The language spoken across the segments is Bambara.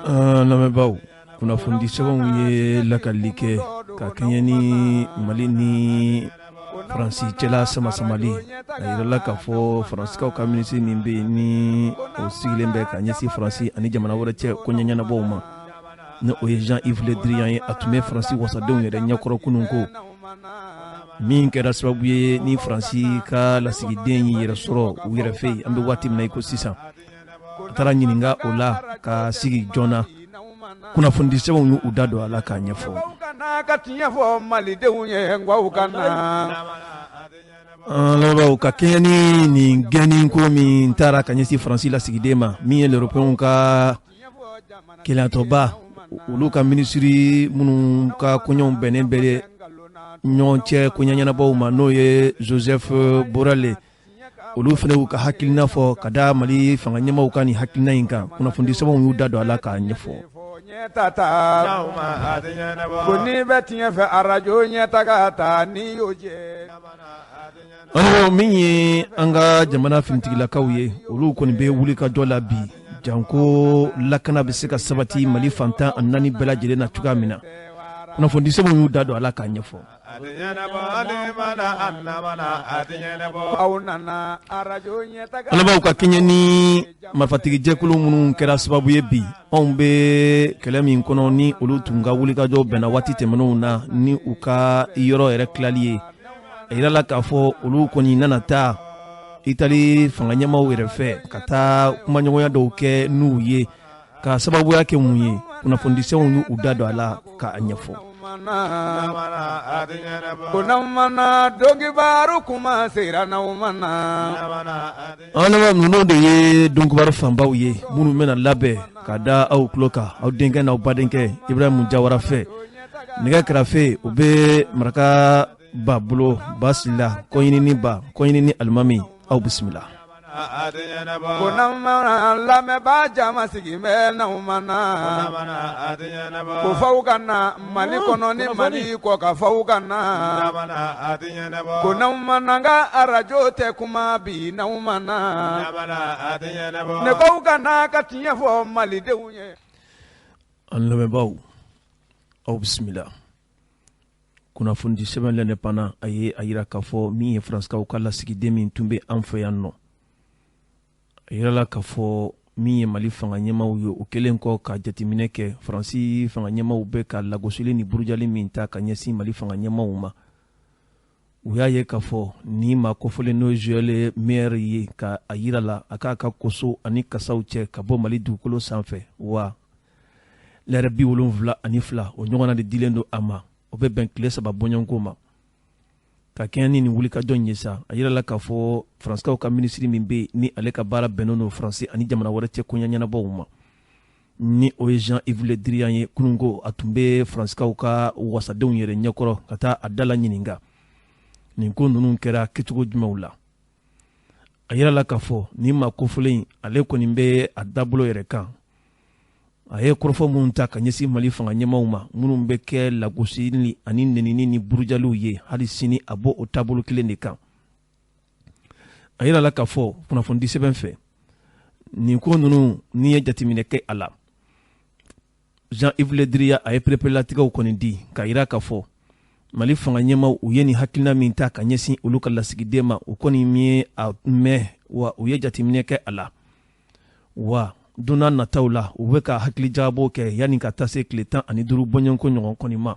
An lamɛnbaaw, kunnafonidi sɛbɛnw ye lakalili kɛ ka kɛɲɛ ni Mali ni Faransi cɛla sama-samali. A yirala k'a fɔ Faransikaw ka minisiri min bɛ yen, ni o sigilen bɛ ka ɲɛsin Faransi ani jamana wɛrɛ cɛ koɲɛ ɲɛnabɔw ma, ni o ye Jean-Yves Le Drian ye, a tun bɛ Faransi wasadenw yɛrɛ ɲɛkɔrɔ kunun ko min kɛra sababu ye ni Faransi ka lasigiden y'i yɛrɛ sɔrɔ u yɛrɛ fɛ yen, an bɛ waati min na i ko sisan. A taara ɲininka o la ka sigi joona. Kunnafonidi sɛbɛnw y'u da don a la k'a ɲɛfɔ. An lamɛnbaaw, ka kɛɲɛ ni nin gɛnni ko min taara ka ɲɛsin Faransi lasigiden ma, min ye l'Européenw ka kelenyatɔnba, olu ka minisiri minnu ka koɲɛw bɛnnen bɛ ɲɔgɔn cɛ koɲɛ ɲɛnabɔw ma, n'o ye Joseph Borrell, olu fana y'u ka hakilina fɔ ka da Mali fanga ɲɛmaaw ka nin hakilina in kan. Kunnafonidi sɛbɛnw y'u da don a la k'a ɲɛfɔ. Ko n'i bɛ tiɲɛ fɛ, arajo ɲɛtaga ta n'i y'o jɛ. Min ye an ka jamana finitigilakaw ye, olu kɔni bɛ wuli ka jɔ la bi, janko lakana bɛ se ka sabati Mali fan 14 bɛɛ lajɛlen na cogoya min na. Kunnafonidi sɛbɛnw y'u da don a la k'a ɲɛfɔ. Lamɛnbaaw, ka kɛɲɛ ni marifatigijɛkulu minnu kɛra sababu ye bi anw bɛ kɛlɛ min kɔnɔ, ni olu tun ka wulikajɔ bɛnna waati tɛmɛnenw na ni u ka yɔrɔ yɛrɛ tilali ye, a yirala k'a fɔ olu kɔni nana taa Itali fanga ɲɛmaaw yɛrɛ fɛ ka taa kumaɲɔgɔnya dɔw kɛ n'u ye. Ka sababuya kɛ mun ye? Kunnafonidi sɛbɛnw y'u da don a la k'a ɲɛfɔ. Ko mana donkibaru kuma sera n'aw mana. An lamɛnbaaw, ninnu de ye donkibaru fanbaw ye minnu bɛna labɛn ka da aw tulo kan, aw denkɛ n'aw badenkɛ Ibrahim Jawara fɛ. Nɛgɛ kɛrɛfɛ, o bɛ Maraka ba bolo, Basila kɔɲinini ba kɔɲinini alimami. Aw bisimila. Ko lamɛnbaa jama sigi bɛ n'aw mana. Ko faw ka na Mali kɔnɔ ni Mali kɔ ka faw ka na. Ko n'aw mana ka arajo tɛ kuma bi n'aw mana. Ne baw ka na ka tiɲɛ fɔ Malidenw ye. An lamɛnbaaw, aw bisimila. Kunnafonidi sɛbɛn L'Indépendant, a ye a yira k'a fɔ min ye Faransikaw ka lasigiden min tun bɛ an fɛ yan nɔ, a yirala k'a fɔ min ye Mali fanga ɲɛmaaw ye, o kɛlen kɔ ka jateminɛ kɛ, Faransi fanga ɲɛmaaw bɛ ka lagosili ni burujali min ta ka ɲɛsin Mali fanga ɲɛmaaw ma, u y'a ye k'a fɔ ni maa kofɔlen, n'o ye Joël Meyer ye, ka a yira la a k'a ka koso ani kasaw cɛ ka bɔ Mali dugukolo sanfɛ. Wa lɛrɛ 72, o ɲɔgɔnna de dilen don a ma, o bɛ bɛn tile 3 bɔɲɔgɔnko ma. Ka kɛɲɛ ni nin wulikajɔ in ye sa, a yirala k'a fɔ Faransikaw ka minisiri min bɛ yen, ni ale ka baara bɛnnen don Faransi ani jamana wɛrɛ cɛ koɲɛ ɲɛnabɔw ma, ni o ye Jean-Yves Le Drian ye, kununko a tun bɛ Faransikaw ka wasadenw yɛrɛ ɲɛkɔrɔ ka taa a dala ɲininka nin ko ninnu kɛra kɛcogo jumɛnw la. A yirala k'a fɔ nin maa kofɔlen in, ale kɔni bɛ a dabolo yɛrɛ kan. A ye kɔrɔfɔ minnu ta ka ɲɛsin Mali fanga ɲɛmaaw ma, minnu bɛ kɛ lagosili ani nɛnini ni burujaliw ye, hali sini a b'o o taabolo kelen de kan. A yirala k'a fɔ kunnafonidi sɛbɛn fɛ, nin ko ninnu, n'i ye jateminɛ kɛ a la, Jean-Yves Le Drian a ye pereperelatigɛw kɔni di ka yira k'a fɔ Mali fanga ɲɛmaaw, u ye nin hakilina min ta ka ɲɛsin olu ka lasigiden ma, u kɔni ye a mɛn, wa u ye jateminɛ kɛ a la, wa don nataw la u bɛ ka hakilijagabɔ kɛ yanni ka taa se tile 15 bɔɲɔgɔnko ɲɔgɔn kɔni ma.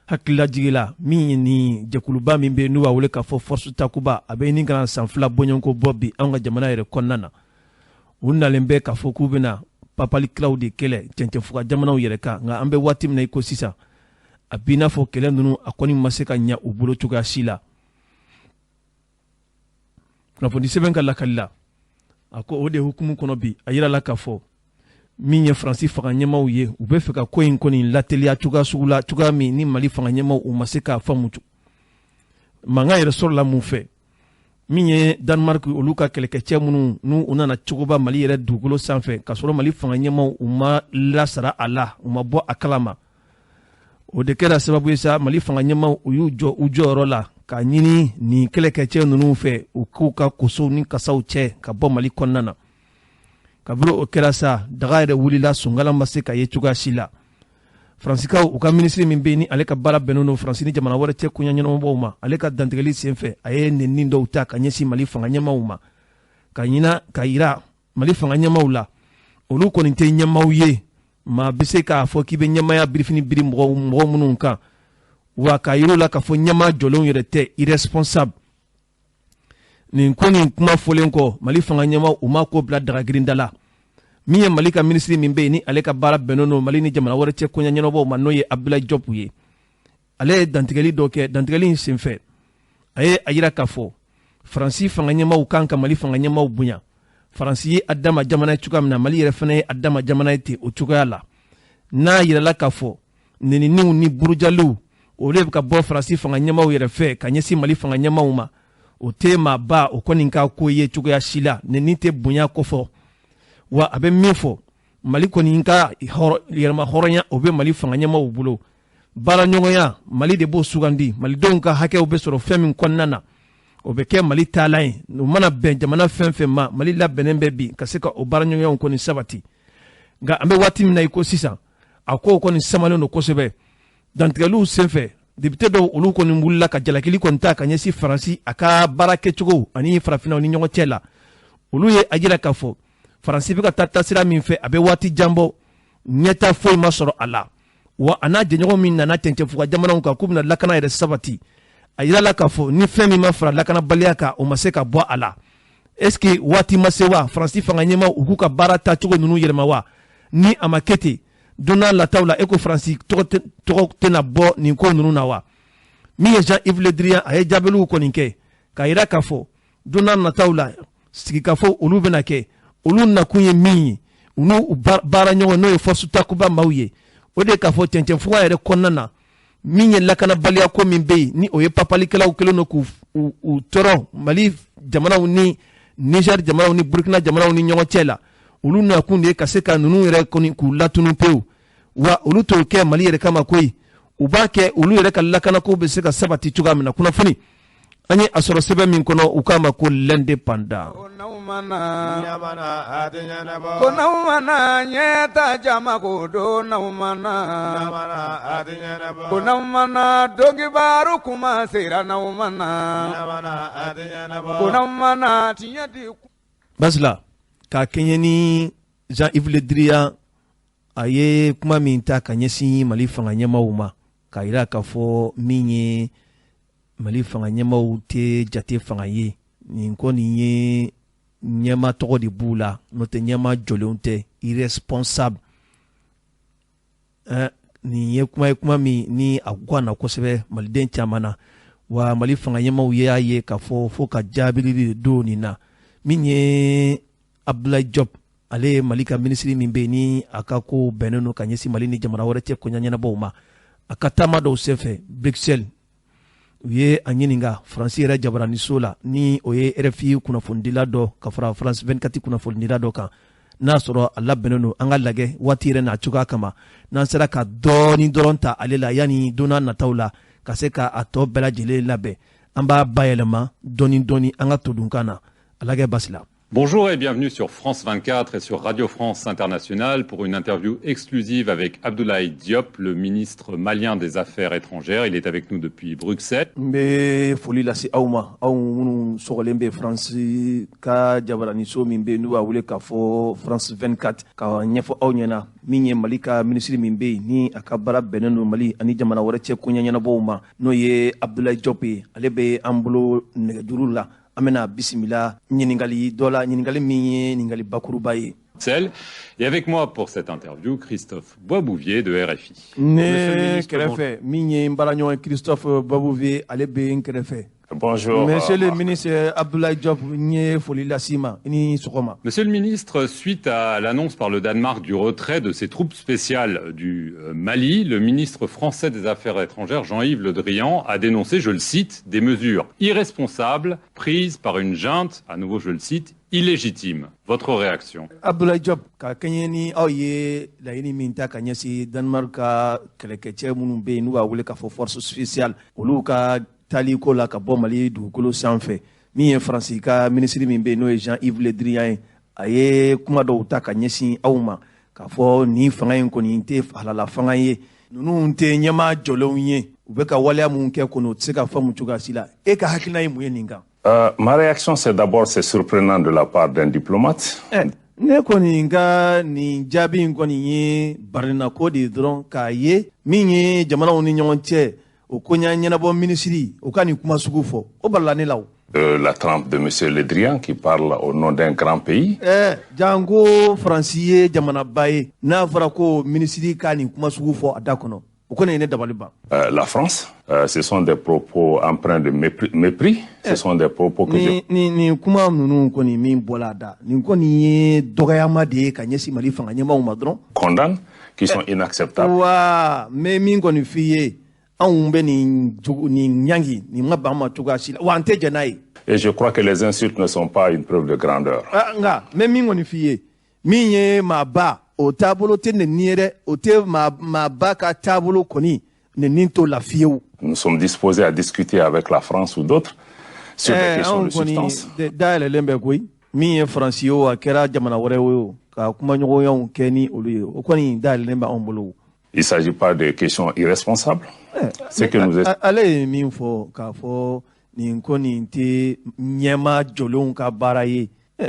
Hakililajigi la, min ye nin jɛkuluba min bɛ n'u b'a wele k'a fɔ Force Takuba, a bɛ ɲini ka san 2 bɔɲɔgɔnko bɔ bi an ka jamana yɛrɛ kɔnɔna na. U nalen bɛ k'a fɔ k'u bɛna papalikɛlaw de kɛlɛ cɛncɛnfuga jamanaw yɛrɛ kan, nka an bɛ waati min na i ko sisan, a b'i n'a fɔ kɛlɛ ninnu a kɔni ma se ka ɲɛ u bolo cogoya si la. Kunnafoni sɛbɛn ka lakali la, a ko o de hukumu kɔnɔ bi, a yirala k'a fɔ min ye Faransi fanga ɲɛmaaw ye, u bɛ fɛ ka ko in kɔni lateliya cogoya sugu la, cogoya min ni Mali fanga ɲɛmaaw u ma se k'a faamu. Mankan yɛrɛ sɔrɔla mun fɛ? Min ye Danemark, olu ka kɛlɛkɛcɛ minnu n'u u nana cogoba Mali yɛrɛ dugukolo sanfɛ ka sɔrɔ Mali fanga ɲɛmaaw u ma lasara a la, u ma bɔ a kalama, o de kɛra sababu ye sa, Mali fanga ɲɛmaaw u y'u jɔ u jɔyɔrɔ la k'a ɲini nin kɛlɛkɛcɛ ninnu fɛ, u k'u ka kosow ni kasaw cɛ ka bɔ Mali kɔnɔna na. Kabini o kɛra sa, daga yɛrɛ wulila, sonkala ma se ka ye cogoya si la. Faransikaw u ka minisiri min bɛ yen, ni ale ka baara bɛnnen don Faransi ni jamana wɛrɛ cɛ koɲɛ ɲɛnabɔw ma, ale ka dantigɛli senfɛ, a ye nɛnini dɔw ta ka ɲɛsin Mali fanga ɲɛmaaw ma, ka ɲina ka yira Mali fanga ɲɛmaaw la, olu kɔni tɛ ɲɛmaaw ye, maa bɛ se k'a fɔ k'i bɛ ɲɛmaaya birifini biri mɔgɔ mɔgɔ minnu kan, wa k'a yir'u la k'a fɔ ɲɛmaa jɔlenw yɛrɛ tɛ, irresponsable. Nin ko nin kuma fɔlen kɔ, Mali fanga ɲɛmaaw u ma ko bila dagagirinda la. Min ye Mali ka minisiri min bɛ yen, ni ale ka baara bɛnnen don Mali ni jamana wɛrɛ cɛ koɲɛ ɲɛnabɔw ma, n'o ye Abdoulaye Diop ye, ale ye dantigɛli dɔ kɛ. Dantigɛli in senfɛ, a ye a yira k'a fɔ Faransi fanga ɲɛmaaw kan ka Mali fanga ɲɛmaaw bonya. Faransi ye a dama jamana ye cogoya min na, Mali yɛrɛ fana ye a dama jamana ye ten o cogoya la. N'a yirala k'a fɔ neniniw ni burujaliw, olu de bɛ ka bɔ Faransi fanga ɲɛmaaw yɛrɛ fɛ ka ɲɛsin Mali fanga ɲɛmaaw ma, o tɛ maaba o kɔni ka ko ye cogoya si la. Nɛni tɛ bonya kofɔ. Wa a bɛ min fɔ, Mali kɔni ka yɛrɛma hɔrɔnya, o bɛ Mali fanga ɲɛmaaw bolo. Baaraɲɔgɔnya, Mali de b'o sugandi. Malidenw ka hakɛw bɛ sɔrɔ fɛn min kɔnɔna na, o bɛ kɛ Mali taalan ye. O mana bɛn jamana fɛn fɛn ma, Mali labɛnnen bɛ bi ka se ka o baaraɲɔgɔnyaw kɔni sabati. Nka an bɛ waati min na i ko sisan, a kow kɔni samalen don kosɛbɛ. Dantigɛliw senfɛ, député dɔw, olu kɔni wulila ka jalakili kɔni ta ka ɲɛsin Faransi a ka baara kɛcogo ani farafinnaw ni ɲɔgɔn cɛ la. Olu ye a jira k'a fɔ Faransi bɛ ka taa taasira min fɛ, a bɛ waati jan bɔ, ɲɛta foyi ma sɔrɔ a la. Wa a n'a jɛɲɔgɔn min nana cɛncɛnfuga jamanaw kan k'u bɛna lakana yɛrɛ sabati, a yirala k'a fɔ ni fɛn min ma fara lakanabaliya kan, o ma se ka bɔ a la. Est ce que waati ma se wa Faransi fanga ɲɛmaaw u k'u ka baara taacogo ninnu yɛlɛma wa? Ni a ma kɛ ten, don n'a nataw la, e ko Faransi tɔgɔ tɛna bɔ nin ko ninnu na wa? Min ye Jean-Yves Le Drian, a ye jaabiliw kɔni kɛ k'a yira k'a fɔ don n'a nataw la, sigikafɔ olu bɛna kɛ. Olu nakun ye min ye, u n'u baara ɲɔgɔn, n'o ye Force Takuba maaw ye, o de ye k'a fɔ cɛncɛnfuga yɛrɛ kɔnɔna na, min ye lakanabaliya ko min bɛ yen, ni o ye papalikɛlaw kɛlen don k'u u tɔɔrɔ Mali jamanaw ni Niger jamanaw ni Burkina jamanaw ni ɲɔgɔn cɛ la, olu nakun de ye ka se ka ninnu yɛrɛ kɔni k'u latunu pewu. Wa olu t'o kɛ Mali yɛrɛ kama koyi, u b'a kɛ olu yɛrɛ ka lakanako bɛ se ka sabati cogoya min na. Kunnafoni an ye a sɔrɔ sɛbɛn min kɔnɔ, u k'a ma ko L'Indépendant. Ko n'aw mana ɲɛta jama ko don n'aw mana, ko n'aw mana donkibaru kuma sera n'aw mana, ko n'aw mana tiɲɛ di. Basila, k'a kɛɲɛ ni Jean-Yves Le Drian a ye kuma min ta ka ɲɛsin Mali fanga ɲɛmaaw ma, k'a yira k'a fɔ min ye Mali fanga ɲɛmaaw tɛ jate fanga ye, nin ko nin ye ɲɛmaa tɔgɔ de b'u la, n'o tɛ ɲɛmaa jɔlenw tɛ, irresponsable. Nin ye kuma ye, kuma min ni a ganna kosɛbɛ maliden caman na. Wa Mali fanga ɲɛmaaw y'a ye k'a fɔ fo ka jaabili de don nin na. Min ye Abdoulaye Diop, ale ye Mali ka minisiri min bɛ yen, ni a ka ko bɛnnen don ka ɲɛsin Mali ni jamana wɛrɛ cɛ koɲɛ ɲɛnabɔw ma, a ka taama dɔw senfɛ Bruxelles, u ye a ɲininka Faransi yɛrɛ jabaraniso la, ni o ye RFI kunnafonidila dɔ ka fara France 24 kunnafonidila dɔ kan, n'a sɔrɔ a labɛnnen don. An ka lajɛ waati yɛrɛ n'a cogoya kama, n'an sera ka dɔɔni dɔrɔn ta ale la yanni don n'a nataw la ka se ka a tɔ bɛɛ lajɛlen labɛn, an b'a bayɛlɛma dɔɔni dɔɔni an ka todunkan na. A lajɛ basi la. Bonjour et bienvenue sur France 24 et sur Radio France Internationale pour une interview exclusive avec Abdoulaye Diop, le ministre malien des Affaires étrangères. Il est avec nous depuis Bruxelles. N bɛ foli lase aw ma, aw minnu sɔgɔlen bɛ Faransi ka jabaraniso min bɛ yen, n'u b'a wele k'a fɔ France 24, ka ɲɛfɔ aw ɲɛna min ye Mali ka minisiri min bɛ yen, ni a ka baara bɛnnen don Mali ani jamana wɛrɛ cɛ koɲɛ ɲɛnabɔw ma, n'o ye Abdoulaye Diop ye. Ale bɛ an bolo nɛgɛjuru la. An bɛna bisimila ɲininkali dɔ la, ɲininkali min ye ɲininkali bakuruba ye. Et avec moi pour cette interview, Christophe Boisbouvier de RFI. Ne kɛrɛfɛ, min ye n baaraɲɔgɔn ye Christophe Boisbouvier, ale bɛ n kɛrɛfɛ. Bonjour. Monsieur le ministre Abdoulaye Diop, n ye foli las'i ma, i ni sɔgɔma. Monsieur le ministre, suite à l'annonce par le Danemark du retrait de ses troupes spéciales du Mali, le ministre français des Affaires étrangères, Jean-Yves Le Drian, a dénoncé, je le cite, des mesures irresponsables prises par une junte, à nouveau je le cite, illégitime. Votre réaction? Abdoulaye Diop, ka kɛɲɛ ni aw ye laɲini min ta ka ɲɛsin Danemark ka kɛlɛkɛcɛ minnu bɛ yen, n'u b'a wele k'a fɔ force spéciale, olu ka taali ko la ka bɔ Mali dugukolo sanfɛ, min ye Faransi ka minisiri min bɛ yen, n'o ye Jean-Yves Le Drian ye, A ye kuma dɔw ta ka ɲɛsin aw ma k'a fɔ nin fanga in kɔni tɛ halala fanga ye, ninnu tɛ ɲɛmaa jɔlenw ye, u bɛ ka waleya mun kɛ kɔni, o tɛ se ka faamu cogoya si la. E ka hakilina ye mun ye nin kan? Ma réaction, c'est d'abord, c'est surprenant de la part d'un diplomate. Ne kɔni ka nin jaabi in kɔni ye barinako de ye dɔrɔn k'a ye min ye jamanaw ni ɲɔgɔn cɛ, o ko ɲɛnabɔ minisiri, o ka nin kuma sugu fɔ, o balila ne la o. De la trempe de M. Le Drian qui parle au nom d'un grand pays. Jango Faransi ye jamanaba ye, n'a fɔra ko minisiri ka nin kuma sugu fɔ a da kɔnɔ, o kɔni ye ne dabali ban. La France, ce sont des propos empreints de mépris, ce sont des propos que je Nin kuma ninnu kɔni min bɔla a da, nin kɔni ye dɔgɔyama de ye ka ɲɛsin Mali fanga ɲɛmaaw ma dɔrɔn. condamne, qui sont inacceptables. Wa n bɛ min kɔni f'i ye, anw bɛ nin jugu nin ɲangi nin ma ban ma cogoya si la, wa an tɛ jɛn n'a ye. Et je crois que les insultes ne sont pas une preuve de grandeur. Nka n bɛ min kɔni f'i ye, min ye maaba o taabolo tɛ nɛni ye dɛ, o tɛ maaba ka taabolo kɔni, nɛni t'o la fiyewu. Nous sommes disposés à discuter avec la France ou d'autres sur des questions Anw de substance. kɔni dayɛlɛlen bɛ koyi, min ye Faransi ye o, a kɛra jamana wɛrɛ ye o, ka kumaɲɔgɔnyaw kɛ ni olu ye, o kɔni dayɛlɛlen bɛ anw bolo. Il ne s'agit pas de questions irresponsables. C'est que nous Ale ye min fɔ k'a fɔ nin ko nin tɛ ɲɛma jɔlenw ka baara ye,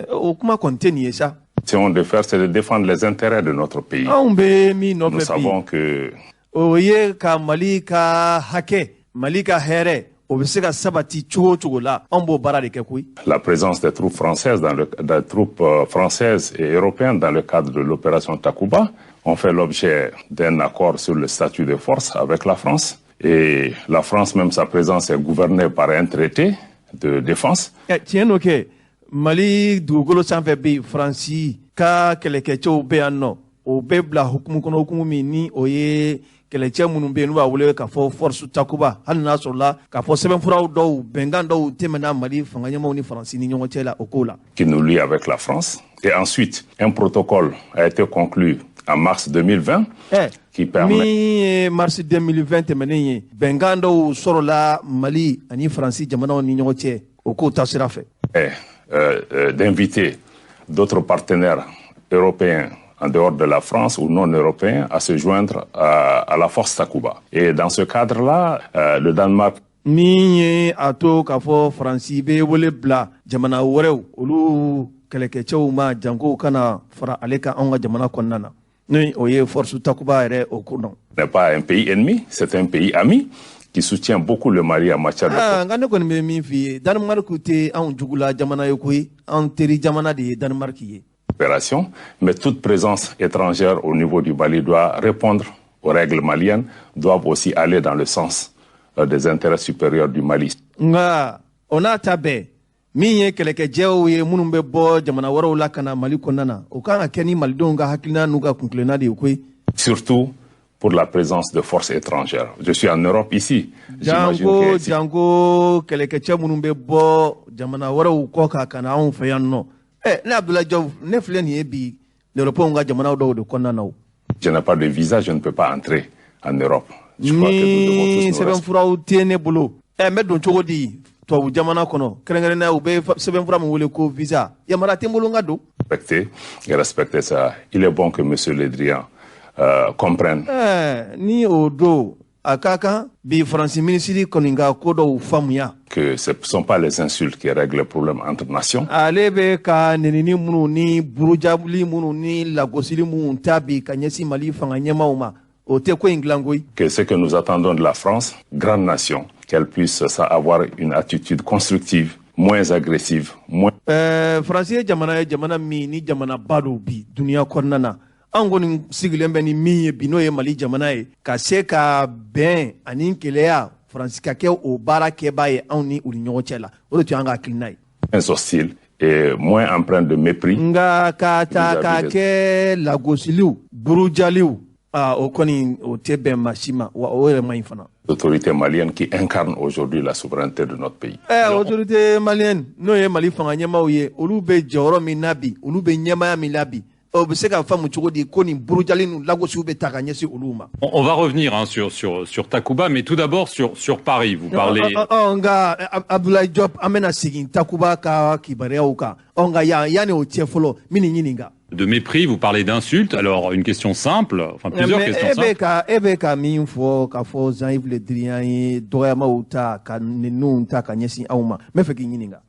o kuma kɔni tɛ nin ye sa. essayons de faire, c'est de défendre les intérêts de notre pays. Anw bɛ min Nous nɔfɛ bi, savons que o ye ka Mali ka hakɛ, Mali ka hɛrɛ, o bɛ se ka sabati cogo o cogo la, anw b'o baara de kɛ koyi. la présence des troupes françaises, des troupes françaises et européennes dans le cadre de l'opération Takuba ont fait l'objet d'un accord sur le statut de force avec la France. Et la France même, sa présence est gouvernée par un traité de défense. Tiɲɛ n'o kɛ, Mali dugukolo sanfɛ bi, Faransi ka kɛlɛkɛcɛw bɛ yan nɔ, o bɛ bila hukumu kɔnɔ, hukumu min ni o ye kɛlɛcɛ minnu bɛ yen n'u b'a wele k'a fɔ force Takuba, hali n'a sɔrɔla k'a fɔ sɛbɛnfuraw dɔw, bɛnkan dɔw tɛmɛna Mali fanga ɲɛmaaw ni Faransi ni ɲɔgɔn cɛ la o ko la. Qui nous lie avec la France. Et ensuite, un protocole a été conclu en mars 2020 qui permet Min ye mars 2020 tɛmɛnen ye, bɛnkan dɔw sɔrɔla Mali ani Faransi jamanaw ni ɲɔgɔn cɛ o kow taasira fɛ. D'inviter d'autres partenaires européens en dehors de la France ou non européens à se joindre à la force Takuba. Et dans ce cadre-là, le Danemark Min ye a to k'a fɔ Faransi bɛ wele bila jamana wɛrɛw, olu kɛlɛkɛcɛw ma, janko kana fara ale kan anw ka jamana kɔnɔna na, ni o ye force Takuba yɛrɛ o ko dɔn. n'est pas un pays ennemi, c'est un pays ami qui soutient beaucoup le Mali en matière de Nka ne kɔni bɛ min f'i ye, Danemark tɛ anw jugula jamana ye koyi, an teri jamana de ye Danemark ye. coopération, mais toute présence étrangère au niveau du Mali doit répondre aux règles maliennes, doivent aussi aller dans le sens des intérêts supérieurs du Mali. Nka o n'a ta bɛɛ, min ye kɛlɛkɛjɛw ye minnu bɛ bɔ jamana wɛrɛw la ka na Mali kɔnɔna na, o kan ka kɛ ni malidenw ka hakilina n'u ka kuntilenna de ye koyi. Surtout pour la présence de forces étrangères. Je suis en Europe ici. J'imagine Janko que si janko kɛlɛkɛcɛ minnu bɛ bɔ jamana wɛrɛw kɔ kan ka na anw fɛ yan nɔ. Ne Abdoulaye Diaw, ne filɛ nin ye bi l'Europe ka jamana dɔw de kɔnɔna na o. je n'ai pas de visa, je ne peux pas entrer en Europe. Je crois que nous devons Ni tous nous sɛbɛnfuraw tɛ ne bolo, n bɛ don cogo di tubabu jamana kɔnɔ, kɛrɛnkɛrɛnnenya u bɛ sɛbɛnfura min wele ko visa, yamaruya tɛ n bolo n ka don. respecter et respecter ça. Il est bon que M. Le Drian comprenne Ni o don, a ka kan bi Faransi minisiri kɔni ka ko dɔw faamuya. que ce ne sont pas les insultes qui règlent les problèmes entre nations. Ale bɛ ka nɛnini minnu ni burujabili minnu ni lagosili minnu ta bi ka ɲɛsin Mali fanga ɲɛmaaw ma, o tɛ ko in dilan koyi. Que ce que nous attendons de la France, grande nation, qu'elle puisse ça, avoir une attitude constructive, moins agressive, moins Faransi ye jamana ye, jamana min ni jamanaba don bi duniya kɔnɔna na. Anw kɔni sigilen bɛ ni min ye bi, n'o ye Mali jamana ye, ka se ka bɛn ani keleya, Faransi ka kɛ o baara kɛbaa ye anw ni u ni ɲɔgɔn cɛ la, o de tun y'an ka hakilina ye. hostile et moins empreinte de mépris. Nka ka ta ka kɛ lagosiliw, burujaliw, aa, o kɔni o tɛ bɛn maa si ma, wa o yɛrɛ man ɲi fana. L'autorité malienne qui incarne aujourd'hui la souveraineté de notre pays. Autorité malienne, n'o ye Mali fanga ɲɛmaaw ye, olu bɛ jɔyɔrɔ min na bi, olu bɛ ɲɛmaaya min na bi. O bɛ se ka faamu cogo di ko nin burujali ninnu lagosiw bɛ ta ka ɲɛsin olu ma? On va revenir, hein, sur Takuba, mais tout d'abord sur Paris. Vous parlez. Nka Abdoulaye Diop, an bɛna segin Takuba ka kibaruyaw kan. Ɔ, nka yan, yanni o cɛ fɔlɔ, n bɛ nin ɲininka. De mépris, vous parlez d'insultes. Alors, une question simple, enfin plusieurs Mais questions e bɛ simples. ka e bɛ ka min fɔ k'a fɔ Jean-Yves Le Drian ye dɔgɔyamaw ta ka ninnu ta ka ɲɛsin aw ma, n bɛ fɛ k'i ɲininka.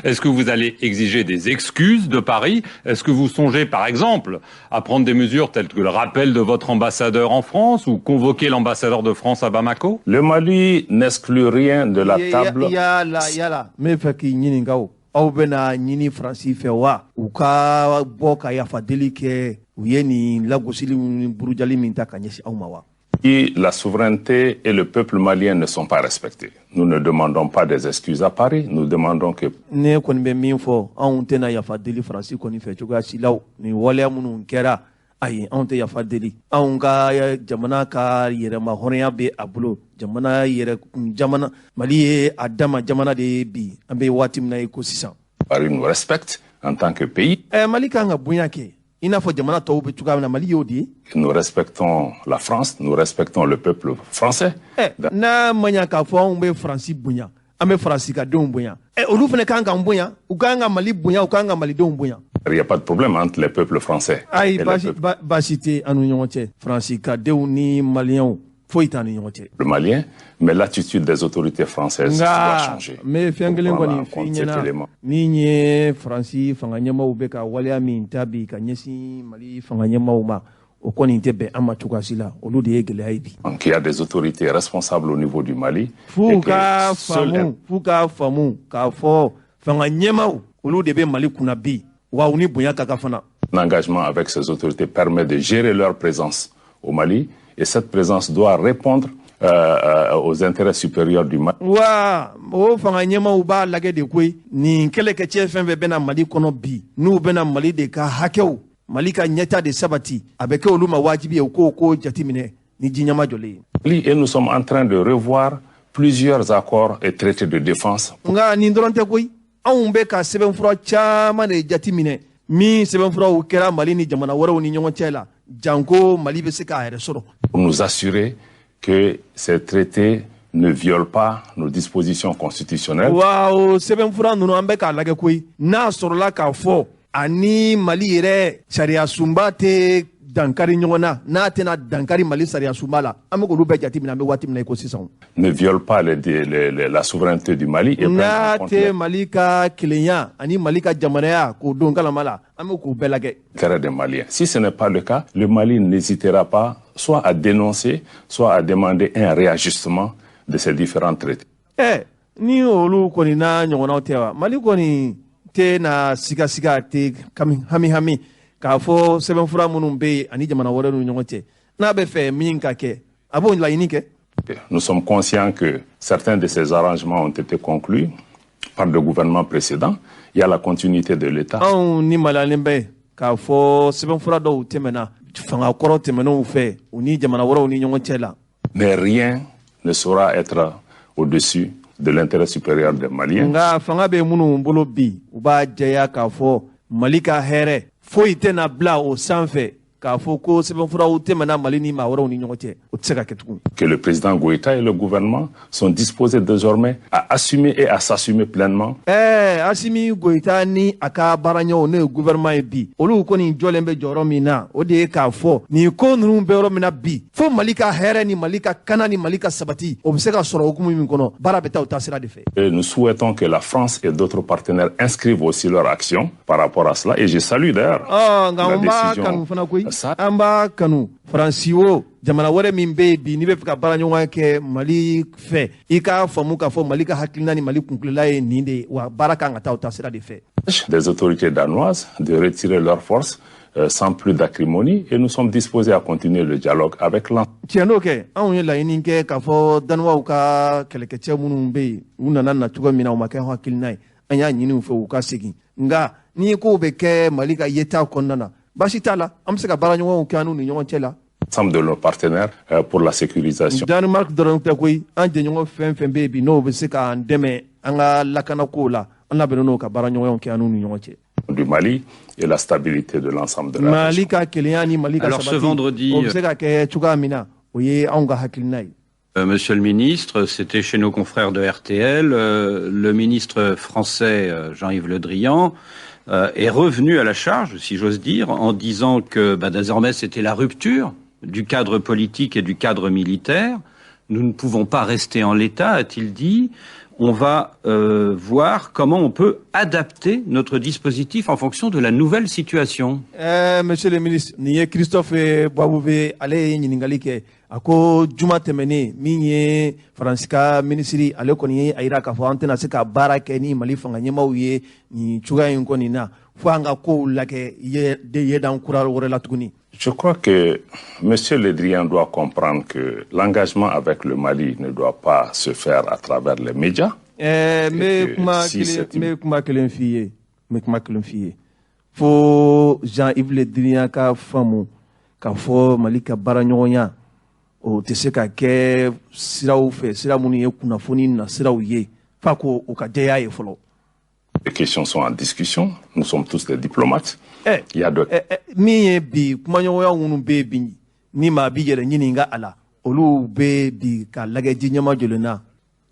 Est-ce que vous allez exiger des excuses de Paris? Est-ce que vous songez, par exemple, à prendre des mesures telles que le rappel de votre ambassadeur en France ou convoquer l'ambassadeur de France à Bamako? Le Mali n'exclut rien de la table. Yala yala, n bɛ fɛ k'i ɲininka, o aw bɛna ɲini Faransi fɛ wa, u ka bɔ ka yafa deli kɛ u ye nin lagosili ni burujali min ta ka ɲɛsin aw ma wa? Si la souveraineté et le peuple malien ne sont pas respectés, nous ne demandons pas des excuses à Paris, nous demandons que Ne kɔni bɛ min fɔ, anw tɛna yafa deli Faransi kɔni fɛ cogoya si la. O nin waleya minnu kɛra, ayi, anw tɛ yafa deli. Anw ka jamana ka yɛrɛma hɔrɔnya bɛ a bolo. Jamana yɛrɛ jamana, Mali ye a dama jamana de ye bi, an bɛ waati min na i ko sisan. Paris nous respecte en tant que pays. Mali kan ka bonya kɛ i n'a fɔ jamana tɔw bɛ cogoya min na. Mali y'o de ye. Nous respectons la France, nous respectons le peuple français. N'a ma ɲa k'a fɔ anw bɛ Faransi bonya, an bɛ Faransi ka denw bonya, olu fana kan k'an bonya, u kan ka Mali bonya, u kan ka Malidenw bonya. Il n'y a pas de problème entre les peuples français Ayi, et les baasi peuples baasi tɛ an ni ɲɔgɔn cɛ. Faransi ka denw ni Maliyɛnw, foyi t'an ni ɲɔgɔn cɛ. maliens, mais l'attitude des autorités françaises doit Nka changer. n bɛ fɛn kelen Pour prendre kɔni en f'i compte cet ɲɛna: élément. min ye Faransi fanga ɲɛmaaw bɛ ka waleya min ta bi ka ɲɛsin Mali fanga ɲɛmaaw ma, o kɔni tɛ bɛn an ma cogoya si la. Olu de ye gɛlɛya ye bi. Donc, il y a des autorités responsables au niveau du Mali F'u et que ka seul faamu, f'u ka faamu k'a fɔ fanga ɲɛmaaw, olu de bɛ Mali kunna bi, wa u ni bonya ka kan fana. un engagement avec ces autorités permet de gérer leur présence au Mali et cette présence doit répondre aux intérêts supérieurs du Mali. Wa o fanga ɲɛmaw b'a lajɛ de koyi, nin kɛlɛkɛcɛ fɛn fɛn bɛna Mali kɔnɔ bi, n'u bɛna Mali de ka hakɛw, Mali ka ɲɛta de sabati, a bɛ kɛ olu ma wajibi ye u k'o ko jateminɛ ni ji ɲɛma jɔlen ye. Et nous sommes en train de revoir plusieurs accords et traités de défense. Nka nin dɔrɔn tɛ koyi, anw bɛ ka sɛbɛnfura caman de jateminɛ, min sɛbɛnfuraw kɛra Mali ni jamana wɛrɛw ni ɲɔgɔn cɛ la, janko Mali bɛ se k'a yɛrɛ sɔrɔ. Pour nous assurer que ces traités ne violent pas nos dispositions constitutionnelles. Wa o sɛbɛnfura ninnu, an bɛ k'a lajɛ koyi, n'a sɔrɔla k'a fɔ ani Mali yɛrɛ sariya sunba tɛ dankari ɲɔgɔn na, n'a tɛna dankari Mali sariya sunba la, an bɛ k'olu bɛɛ jateminɛ, an bɛ waati min na i ko sisan. Ne violent pas la souveraineté du Mali et prennent en N'a compte tɛ Mali ka kelenya ani Mali ka jamanaya k'o don kalama la, an bɛ k'o bɛɛ lajɛ. l'intérêt des Maliens. Si ce n'est pas le cas, le Mali n'hésitera pas soit à dénoncer, soit à demander un réajustement de ces différents traités. Ni olu kɔni n'a ɲɔgɔnnaw tɛ wa, Mali kɔni tɛ na sigasiga, tɛ kami hami hami k'a fɔ sɛbɛnfura minnu bɛ yen ani jamana wɛrɛw ni ɲɔgɔn cɛ, n'a bɛ fɛ min ka kɛ, a b'o laɲini kɛ. Nous sommes conscients que certains de ces arrangements ont été conclus par le gouvernement précédent. Il y a la continuité de l'État. Anw ni maliyalen bɛ k'a fɔ sɛbɛnfura dɔw tɛmɛna fanga kɔrɔ tɛmɛnenw fɛ, u ni jamana wɛrɛw ni ɲɔgɔn cɛ la. Mais rien ne saura être au-dessus de l'intérêt supérieur des Maliens. Nka fanga bɛ minnu bolo bi, u b'a jɛya k'a fɔ Mali ka hɛrɛ foyi tɛna bila o sanfɛ k'a fɔ ko sɛbɛnfuraw tɛmɛna Mali ni maa wɛrɛw ni ɲɔgɔn cɛ, o tɛ se ka kɛ tugun. Que le président Goïta et le gouvernement sont disposés désormais à assumer et à s'assumer pleinement. Asimi Goyita ni a ka baaraɲɔgɔnw, n'o ye gouvernement ye bi, olu kɔni jɔlen bɛ jɔyɔrɔ min na, o de ye k'a fɔ nin ko ninnu bɛ yɔrɔ min na bi, fo Mali ka hɛrɛ ni Mali ka kana ni Mali ka sabati, o bɛ se ka sɔrɔ hukumu min kɔnɔ, baara bɛ taa o taasira de fɛ. Et nous souhaitons que la France et d'autres partenaires inscrivent aussi leur action par rapport à cela. Et je salue d'ailleurs Ɔ, nka la an b'a décision. kanu fana koyi. Ça, An b'a kanu, Faransi o, jamana wɛrɛ min bɛ yen bi, n'i bɛ fɛ ka baara ɲɔgɔn kɛ Mali fɛ, i k'a faamu k'a fɔ Mali ka hakilina ni Mali kunkilela ye nin de ye, wa baara kan ka taa o taasira de fɛ. Des autorités danoises de retirer leurs forces sans plus d'acrimonie et nous sommes disposés à continuer le dialogue avec l'ensemble Tiɲɛ n'o kɛ, anw ye laɲini kɛ k'a fɔ Danoisw ka kɛlɛkɛcɛ minnu bɛ yen, u nana na cogo min na, o ma kɛ hakilina ye, an y'a ɲini u fɛ u ka segin. Nka ni kow bɛ kɛ Mali ka yeta kɔnɔna na, baasi t'a la, an bɛ se ka baara ɲɔgɔnw kɛ an n'u ni ɲɔgɔn cɛ la. de nos partenaires pour la sécurisation. Danemark dɔrɔn tɛ koyi, an jɛɲɔgɔn fɛn fɛn bɛ yen bi, n'o bɛ se k'an dɛmɛ an ka lakanakow la, an labɛnnen n'o ka baara ɲɔgɔnw kɛ an n'u ni ɲɔgɔn cɛ. du Mali et la stabilité de l'ensemble de la Mali région. ka kelenya ni Mali ka Alors, ce sabati, vendredi, o bɛ se ka kɛ cogoya min na, o ye anw ka hakilina ye. Monsieur le ministre, c'était chez nos confrères de RTL. Le ministre français Jean-Yves Le Drian est revenu à la charge, si j'ose dire, en disant que bah, désormais c'était la rupture du cadre politique et du cadre militaire. Nous ne pouvons pas rester en l'état, a-t-il dit. On va voir comment on peut adapter notre dispositif en fonction de la nouvelle situation. Monsieur le ministre, nin ye Christophe Boisbouvier, ale ye ɲininkali kɛ. A ko juma tɛmɛnen, min ye Faransi ka minisiri, ale kɔni ye a yira k'a fɔ an tɛna se ka baara kɛ ni Mali fanga ɲɛmaaw ye nin cogoya in kɔni na, fo an ka kow lajɛ ye yedan kura wɛrɛ la tuguni. Je crois que M. Le Drian doit comprendre que l'engagement avec le Mali ne doit pas se faire à travers les médias. N bɛ que kuma si kelen cette n bɛ kuma kelen f'i ye, n bɛ kuma kelen f'i ye, fo Jean-Yves Le Drian ka faamu k'a fɔ Mali ka baaraɲɔgɔnya, o tɛ se ka kɛ siraw fɛ, sira minnu ye kunnafoni nasiraw ye, f'a ko o ka jɛya ye fɔlɔ. Les questions sont en discussion. Nous sommes tous des diplomates. Il y a de Min ye bi kumaɲɔgɔnya minnu bɛ yen bi, ni maa b'i yɛrɛ ɲininka a la, olu bɛ bi ka lajɛ ji ɲɛma jɔlen na,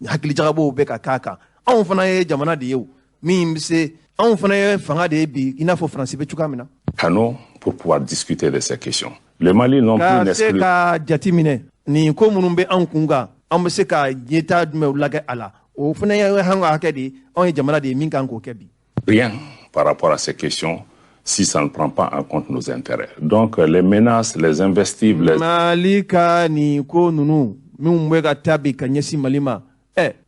hakilijagabɔw bɛ ka k'a kan. Anw fana ye jamana de ye o, min bɛ se, anw fana ye fanga de ye bi, i n'a fɔ Faransi bɛ cogoya min na. canaux pour pouvoir discuter de ces questions. Le Mali non plus Ka se n'exclut ka jati minɛ nin ko minnu bɛ anw kun kan, an bɛ se ka ɲɛtaa jumɛnw lajɛ a la, o fana ye an ka hakɛ de ye. Anw ye jamana de ye min kan k'o kɛ bi. rien par rapport à ces questions si ça ne prend pas en compte nos intérêts. Donc les menaces, les invectives, les Mali ka nin ko ninnu minnu bɛ ka taa bi ka ɲɛsin Mali ma,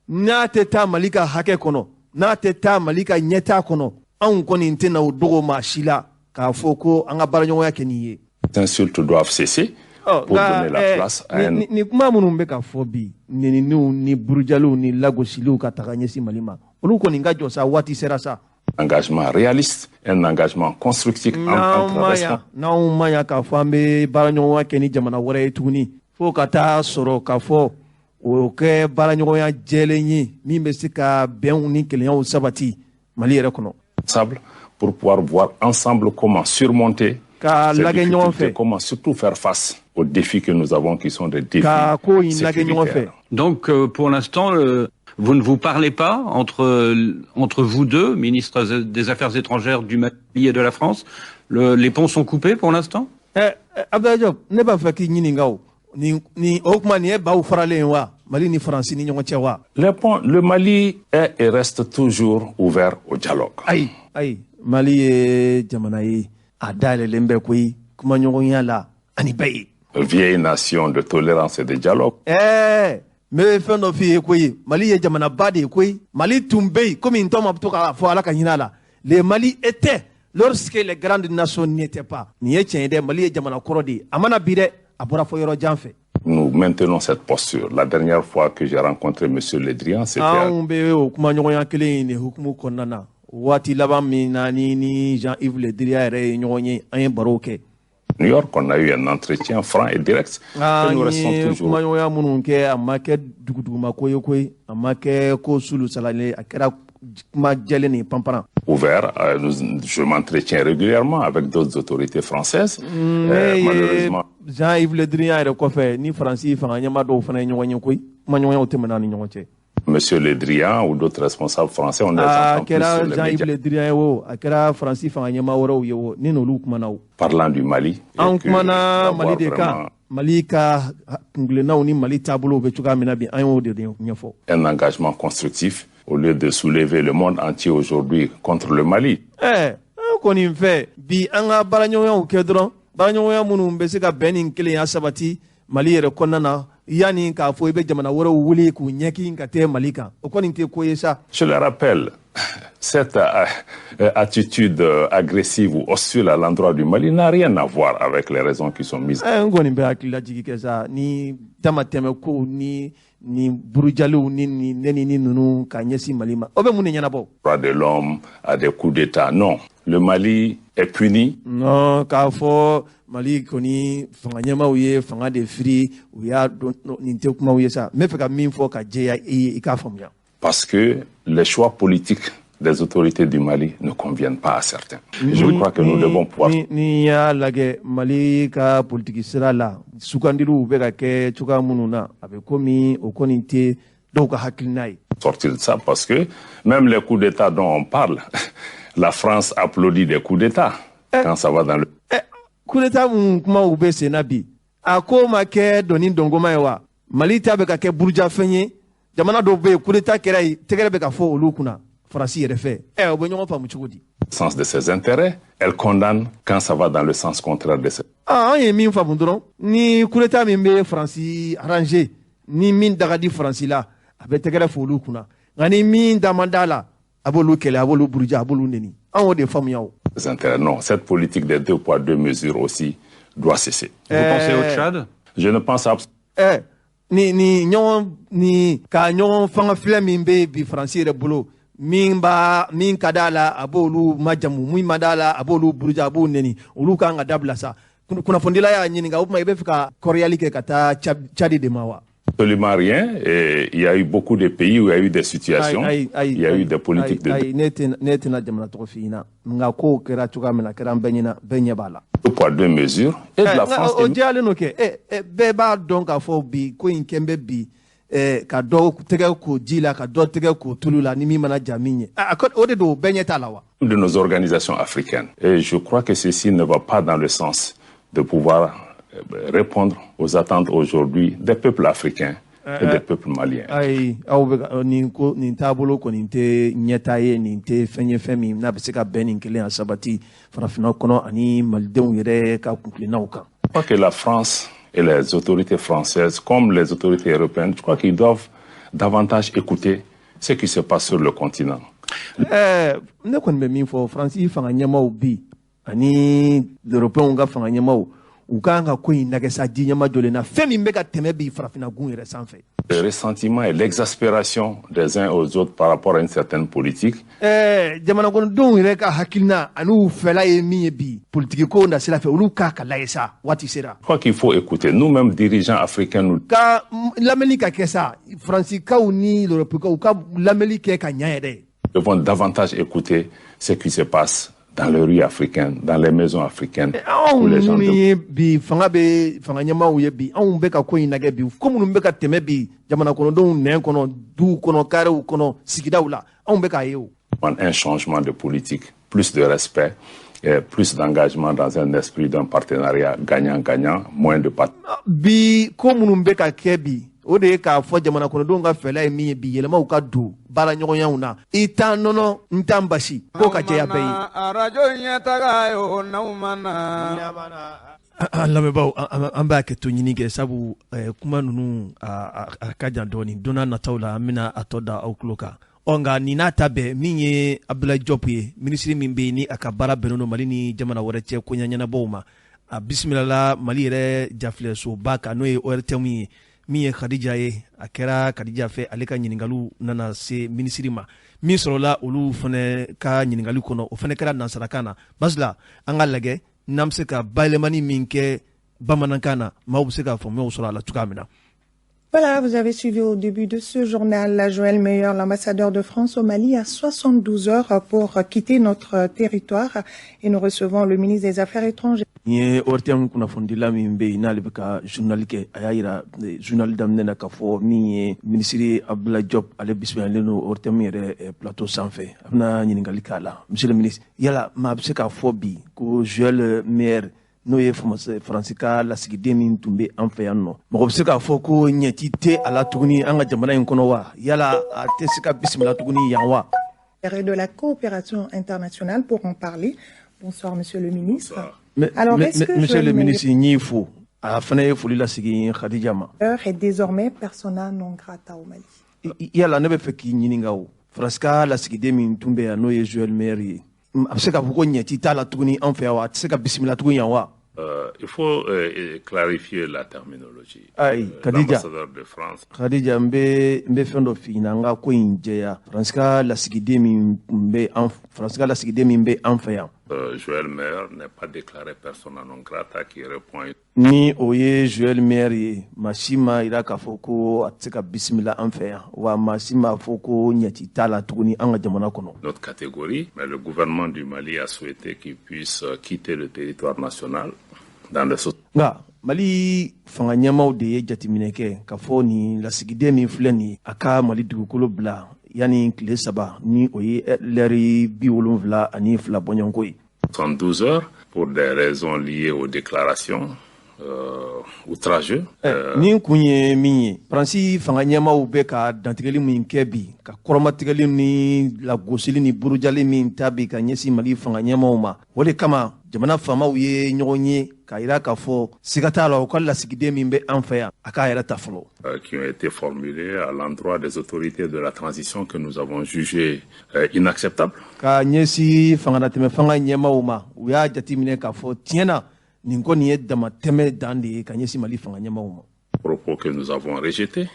n'a tɛ taa Mali ka hakɛ kɔnɔ, n'a tɛ taa Mali ka ɲɛtaa kɔnɔ, anw kɔni tɛna o dogo maa si la k'a fɔ ko an ka baaraɲɔgɔnya kɛ nin ye. insultes doivent cesser pour Nka, donner la place à un ni kuma minnu bɛ ka fɔ bi, neniniw ni burujaliw ni lagosiliw ka taga ɲɛsin Mali ma, olu kɔni ka jɔ sa, waati sera sa. engagement réaliste, un engagement constructif N'anw entre ma ɲa responsables. N'anw ma ɲa k'a fɔ an bɛ baaraɲɔgɔnya kɛ ni jamana wɛrɛ ye tuguni, fo ka taa sɔrɔ k'a fɔ o kɛ baaraɲɔgɔnya jɛlen ye min bɛ se ka bɛnw ni kelenyaw sabati Mali yɛrɛ kɔnɔ. Pour pouvoir voir ensemble comment surmonter Ka ces lajɛ ɲɔgɔn difficultés, fɛ. comment surtout faire face aux défis que nous avons qui sont des défis Ka ko in lajɛ ɲɔgɔn fɛ. sécuritaires. Donc pour l'instant, vous ne vous parlez pas entre vous deux, ministres des Affaires étrangères du Mali et de la France. Les ponts sont coupés pour l'instant. Abdoulaye Diop, ne b'a fɛ k'i ɲininka o. Nin o kuma nin ye baw faralen ye wa, Mali ni Faransi ni ɲɔgɔn cɛ wa? Les ponts, le Mali est et reste toujours ouvert au dialogue. Ayi, ayi, Mali ye jamana ye, a dayɛlɛlen bɛ koyi kumaɲɔgɔnya la ani bɛɛ ye. Vieille nation de tolérance et de dialogue. N bɛ fɛn dɔ f'i ye koyi, Mali ye jamanaba de ye koyi. Mali tun bɛ yen komi n tɔ ma to k'a fɔ, Ala ka hinɛ a la. Le Mali était lorsque les grandes nations n'étaient pas. Nin ye tiɲɛ ye dɛ, Mali ye jamana kɔrɔ de ye. A mana bi dɛ, a bɔra fɔ yɔrɔ jan fɛ. Nous maintenons cette posture. La dernière fois que j'ai rencontré M. Le Drian, c'était à Anw bɛ o kumaɲɔgɔnya kelen in de hukumu kɔnɔna na. Waati laban min na ni Jean-Yves Le Drian yɛrɛ ye ɲɔgɔn ye, an ye barow kɛ. New York, on a eu un entretien franc et direct. Et An nous restons ye toujours kumaɲɔgɔnya minnu kɛ, a ma kɛ duguduguma ko ye koyi, a ma kɛ ko sulu salalen, a kɛra kuma jɛlen ni panparan. ouverts. Je m'entretiens régulièrement avec d'autres autorités françaises. Ne ye Malheureusement, Jean-Yves Le Drian yɛrɛ kɔfɛ, ni Faransi fanga ɲɛmaa dɔw fana ye ɲɔgɔn ye koyi, kumaɲɔgɔnyaw tɛmɛna ni ɲɔgɔn cɛ. Monsieur Le Drian ou d'autres responsables français, on les A entend plus kɛra sur les Jean-Yves médias Le Drian ye o, a kɛra Faransi fanga ɲɛmaa wɛrɛw ye o, ni n'olu kumana o. parlant du Mali. Et An que kumana d'avoir Mali de kan, vraiment Mali ka kunkilennaw ni Mali taabolow bɛ cogoya min na bi, an y'o de ɲɛfɔ. un engagement constructif au lieu de soulever le monde entier aujourd'hui contre le Mali. An kɔni fɛ bi, an ka baaraɲɔgɔnyaw kɛ dɔrɔn, baaraɲɔgɔnya minnu bɛ se ka bɛn ni kelenya sabati Mali yɛrɛ kɔnɔna na, yanni k'a fɔ i bɛ jamana wɛrɛw wuli k'u ɲɛkin ka tɛ Mali kan, o kɔni tɛ ko ye sa. Je le rappelle, cette attitude agressive ou hostile à l'endroit du Mali n'a rien à voir avec les raisons qui sont mises N kɔni bɛ hakililajigi kɛ sa, ni damatɛmɛ kow ni burujaliw ni nɛni ni ninnu ka ɲɛsin Mali ma, o bɛ mun de ɲɛnabɔ? droits de l'homme, à des coups d'État. Non, le Mali est puni Non, k'a fɔ Mali kɔni fanga ɲɛmaaw ye fanga de firi, u y'a dɔn, nin tɛ kumaw ye sa. N bɛ fɛ ka min fɔ ka jɛya i ye, i k'a faamuya. parce que les choix politiques des autorités du Mali ne conviennent pas à certains. Je crois que nous devons pouvoir. Ni y'a lajɛ, Mali ka politiki sira la, sugandiliw bɛ ka kɛ cogoya minnu na, a bɛ komi o kɔni tɛ dɔw ka hakilina ye. Sortir de ça, parce que même les coups d'État dont on parle, la France applaudit des coups d'État quand ça va dans le. Eh, coup d'État mun kumaw bɛ sen na bi, a ko ma kɛ dɔnni dɔnkoma ye wa? Mali ta bɛ ka kɛ burujafɛn ye. Jamana dɔw bɛ yen, coup d'État kɛra yen, tɛgɛrɛ bɛ ka fɔ olu kunna Faransi yɛrɛ fɛ. Ɛ, o bɛ ɲɔgɔn faamu cogo di? Sens de ses intérêts, elle condamne quand ça va dans le sens contraire de ses. Ah, an ye min faamu dɔrɔn, ni coup d'État min bɛ Faransi arranger, ni min da ka di Faransi la, a bɛ tɛgɛrɛ fɔ olu kunna, nka ni min da man d'a la, a b'olu kɛlɛ, a b'olu buruja, a b'olu neni. An y'o de faamuya o. Intérêts. Non, cette politique des deux poids, deux mesures aussi doit cesser. Vous pensez au Tchad? Je ne pense absolument Ɛ, ni ɲɔgɔn ni ka ɲɔgɔn fanga filɛ min bɛ bi Faransi yɛrɛ bolo, min b'a min ka d'a la, a b'olu majamu, min ma d'a la, a b'olu buruja, a b'u neni, olu kan ka dabila sa. Kunnafonidila y'a ɲininka: o tuma, i bɛ fɛ ka kɔrɔyali kɛ ka taa Tchad de ma wa? Absolument rien. Et il y a eu beaucoup de pays où il y a eu des situations, il y a eu des politiques de Ayi, ne tɛna jamana tɔgɔ f'i ɲɛna, nka kow kɛra cogoya min na, a kɛra an bɛɛ ɲɛna, bɛɛ ɲɛ b'a la. Deux poids, deux mesures. Et de la France. O jɛyalen don kɛ. Ɛ, bɛɛ b'a dɔn k'a fɔ bi ko in kɛn bɛ bi ka dɔ tɛgɛ ko ji la, ka dɔ tɛgɛ ko tulu la, ni min mana ja min ye, o de don, bɛɛ ɲɛ t'a la wa? De nos organisations africaines. Et je crois que ceci ne va pas dans le sens de pouvoir répondre aux attentes aujourd'hui des peuples africains et des peuples maliens. Ayi, aw bɛ ka nin ko nin taabolo kɔni tɛ ɲɛtaa ye, nin tɛ fɛn ye, fɛn min n'a bɛ se ka bɛn nin kelen a sabati farafinna kɔnɔ ani malidenw yɛrɛ ka kunkilennaw kan. Je crois que la France et les autorités françaises, comme les autorités européennes, je crois qu'ils doivent davantage écouter ce qui se passe sur le continent. Ɛɛ, ne kɔni bɛ min fɔ, Faransi fanga ɲɛmaaw bi ani Européenw ka fanga ɲɛmaaw, u kan ka ko in lajɛ sa, ji ɲɛma jɔlen na, fɛn min bɛ ka tɛmɛ bi farafinna gun yɛrɛ sanfɛ. Le ressentiment et l'exaspération des uns aux autres par rapport à une certaine politique. Ɛɛ, jamana kɔnɔdenw yɛrɛ ka hakilina ani fɛla ye min ye bi politiki ko na sira fɛ, olu k'a ka lajɛ sa, waati sera. Je crois qu'il faut écouter. Nous-mêmes, dirigeants africains, nous ka lamɛnni ka kɛ sa, Faransikaw ni Européenw ka lamɛnni kɛ ka ɲa yɛrɛ. Devons davantage écouter ce qui se passe dans les rues africaines, dans les maisons africaines. Anw minnu ye bi fanga bɛ fanga ɲɛmaaw ye bi, anw bɛ ka ko in lajɛ bi, ko minnu bɛ ka tɛmɛ bi jamana kɔnɔdenw nɛn kɔnɔ, duw kɔnɔ, karew kɔnɔ, sigidaw la, anw bɛ k'a ye o. Un changement de politique, plus de respect, et plus d'engagement dans un esprit d'un partenariat gagnant-gagnant, moins de part. Bi ko minnu bɛ ka kɛ bi, o de ye k'a fɔ jamana kɔnɔdenw ka fɛla ye min ye bi, yɛlɛmaw ka don baara ɲɔgɔnyaw na, i t'an nɔnɔ, n t'an basi, k'o ka jɛya bɛɛ ye. Arajo ɲɛtaga ye o n'aw ma na. An lamɛnbaaw, an b'a kɛ to ɲini kɛ, sabu kuma ninnu a ka jan dɔɔni. Don n'a nataw la, an bɛna a tɔ da aw tulo kan. Ɔ, nka nin n'a ta bɛɛ, min ye Abdoulaye Diop ye, minisiri min bɛ yen ni a ka baara bɛnnen don Mali ni jamana wɛrɛ cɛ koɲɛ ɲɛnabɔw ma, a bisimilala Mali yɛrɛ jafilɛsoba kan, n'o ye ORTM ye. Min ye Khadija ye, a kɛra Khadija fɛ, ale ka ɲininkaliw nana se minisiri ma. Min sɔrɔla olu fana ka ɲininkali kɔnɔ, o fana kɛra nansarakan na. Basila, an ka lajɛ n'an bɛ se ka bayɛlɛmani min kɛ bamanankan na, maaw bɛ se ka faamuyaw sɔrɔ a la cogoya min na. Voilà, vous avez suivi au début de ce journal Joël Meyer, l'ambassadeur de France au Mali, a 72 heures pour quitter notre territoire et nous recevons le ministre des Affaires étrangères. Nin ye ORTM kunnafonidila min bɛ yen, n'ale bɛ ka journal kɛ, a y'a yira journal daminɛ na k'a fɔ min ye minisiri Abdoulaye Diop, ale bisimilalen don ORTM yɛrɛ plateau sanfɛ. A bɛna ɲininkali k'a la. Monsieur le ministre, yala maa bɛ se k'a fɔ bi ko Joël Meyer, n'o ye Faransi ka lasigiden min tun bɛ an fɛ yan nɔ, mɔgɔ bɛ se k'a fɔ ko ɲɛti tɛ a la tuguni an ka jamana in kɔnɔ wa? Yala a tɛ se ka bisimila tuguni yan wa? De la coopération internationale pour en parler. Bonsoir, monsieur le ministre. Mais, Alors, est-ce que monsieur Joël le Meyer ministre, n y'i fo. A fana ye foli lasegin Khadija ma. est désormais persona non grata au Mali? Yala ne bɛ fɛ k'i ɲininka o, Faransi ka lasigiden min tun bɛ yan, n'o ye Joël Meyer ye, a bɛ se k'a fɔ ko ɲɛti t'a la tuguni an fɛ yan wa? A tɛ se ka bisimila tuguni yan wa? Il faut clarifier la terminologie. Ayi, Khadija. L'ambassadeur de France. Khadija, n bɛ fɛn dɔ f'i ɲɛna, an ka ko in jɛya. Faransi ka lasigiden min tun bɛ an, Faransi ka lasigiden min bɛ an fɛ yan Joël Meyer n'est pas déclaré persona non grata qui répond à Ni o ye Joël Meyer ye, maa si ma yira k'a fɔ ko a tɛ se ka bisimila an fɛ yan, wa maa si m'a fɔ ko ɲɛci t'a la tuguni an ka jamana kɔnɔ. Notre catégorie, mais le gouvernement du Mali a souhaité qu'il puisse quitter le territoire national dans le Nka Mali fanga ɲɛmaw de ye jateminɛ kɛ k'a fɔ nin lasigiden min filɛ nin ye, a ka Mali dugukolo bila yanni tile 3, ni o ye lɛri 72 bɔɲɔgɔnko ye. 72 heures pour des raisons liées aux déclarations outrageuses. Nin kun ye min ye, Faransi fanga ɲɛmaw bɛ ka dantigɛli min kɛ bi, ka kɔrɔmatigɛli ni lagosili ni burujali min ta bi ka ɲɛsin Mali fanga ɲɛmaw ma, o de kama jamana faamaw ye ɲɔgɔn ye k'a yira k'a fɔ siga t'a la, u ka lasigiden min bɛ an fɛ yan, a k'a yɛrɛ ta fɔlɔ. Qui ont été formulées à l'endroit des autorités de la transition que nous avons jugées inacceptables. Ka ɲɛsin fangalatɛmɛ fanga ɲɛmaw ma, u y'a jateminɛ k'a fɔ tiɲɛ na, nin ko nin ye damatɛmɛ dan de ye ka ɲɛsin Mali fanga ɲɛmaw ma. Propos que nous avons rejetés.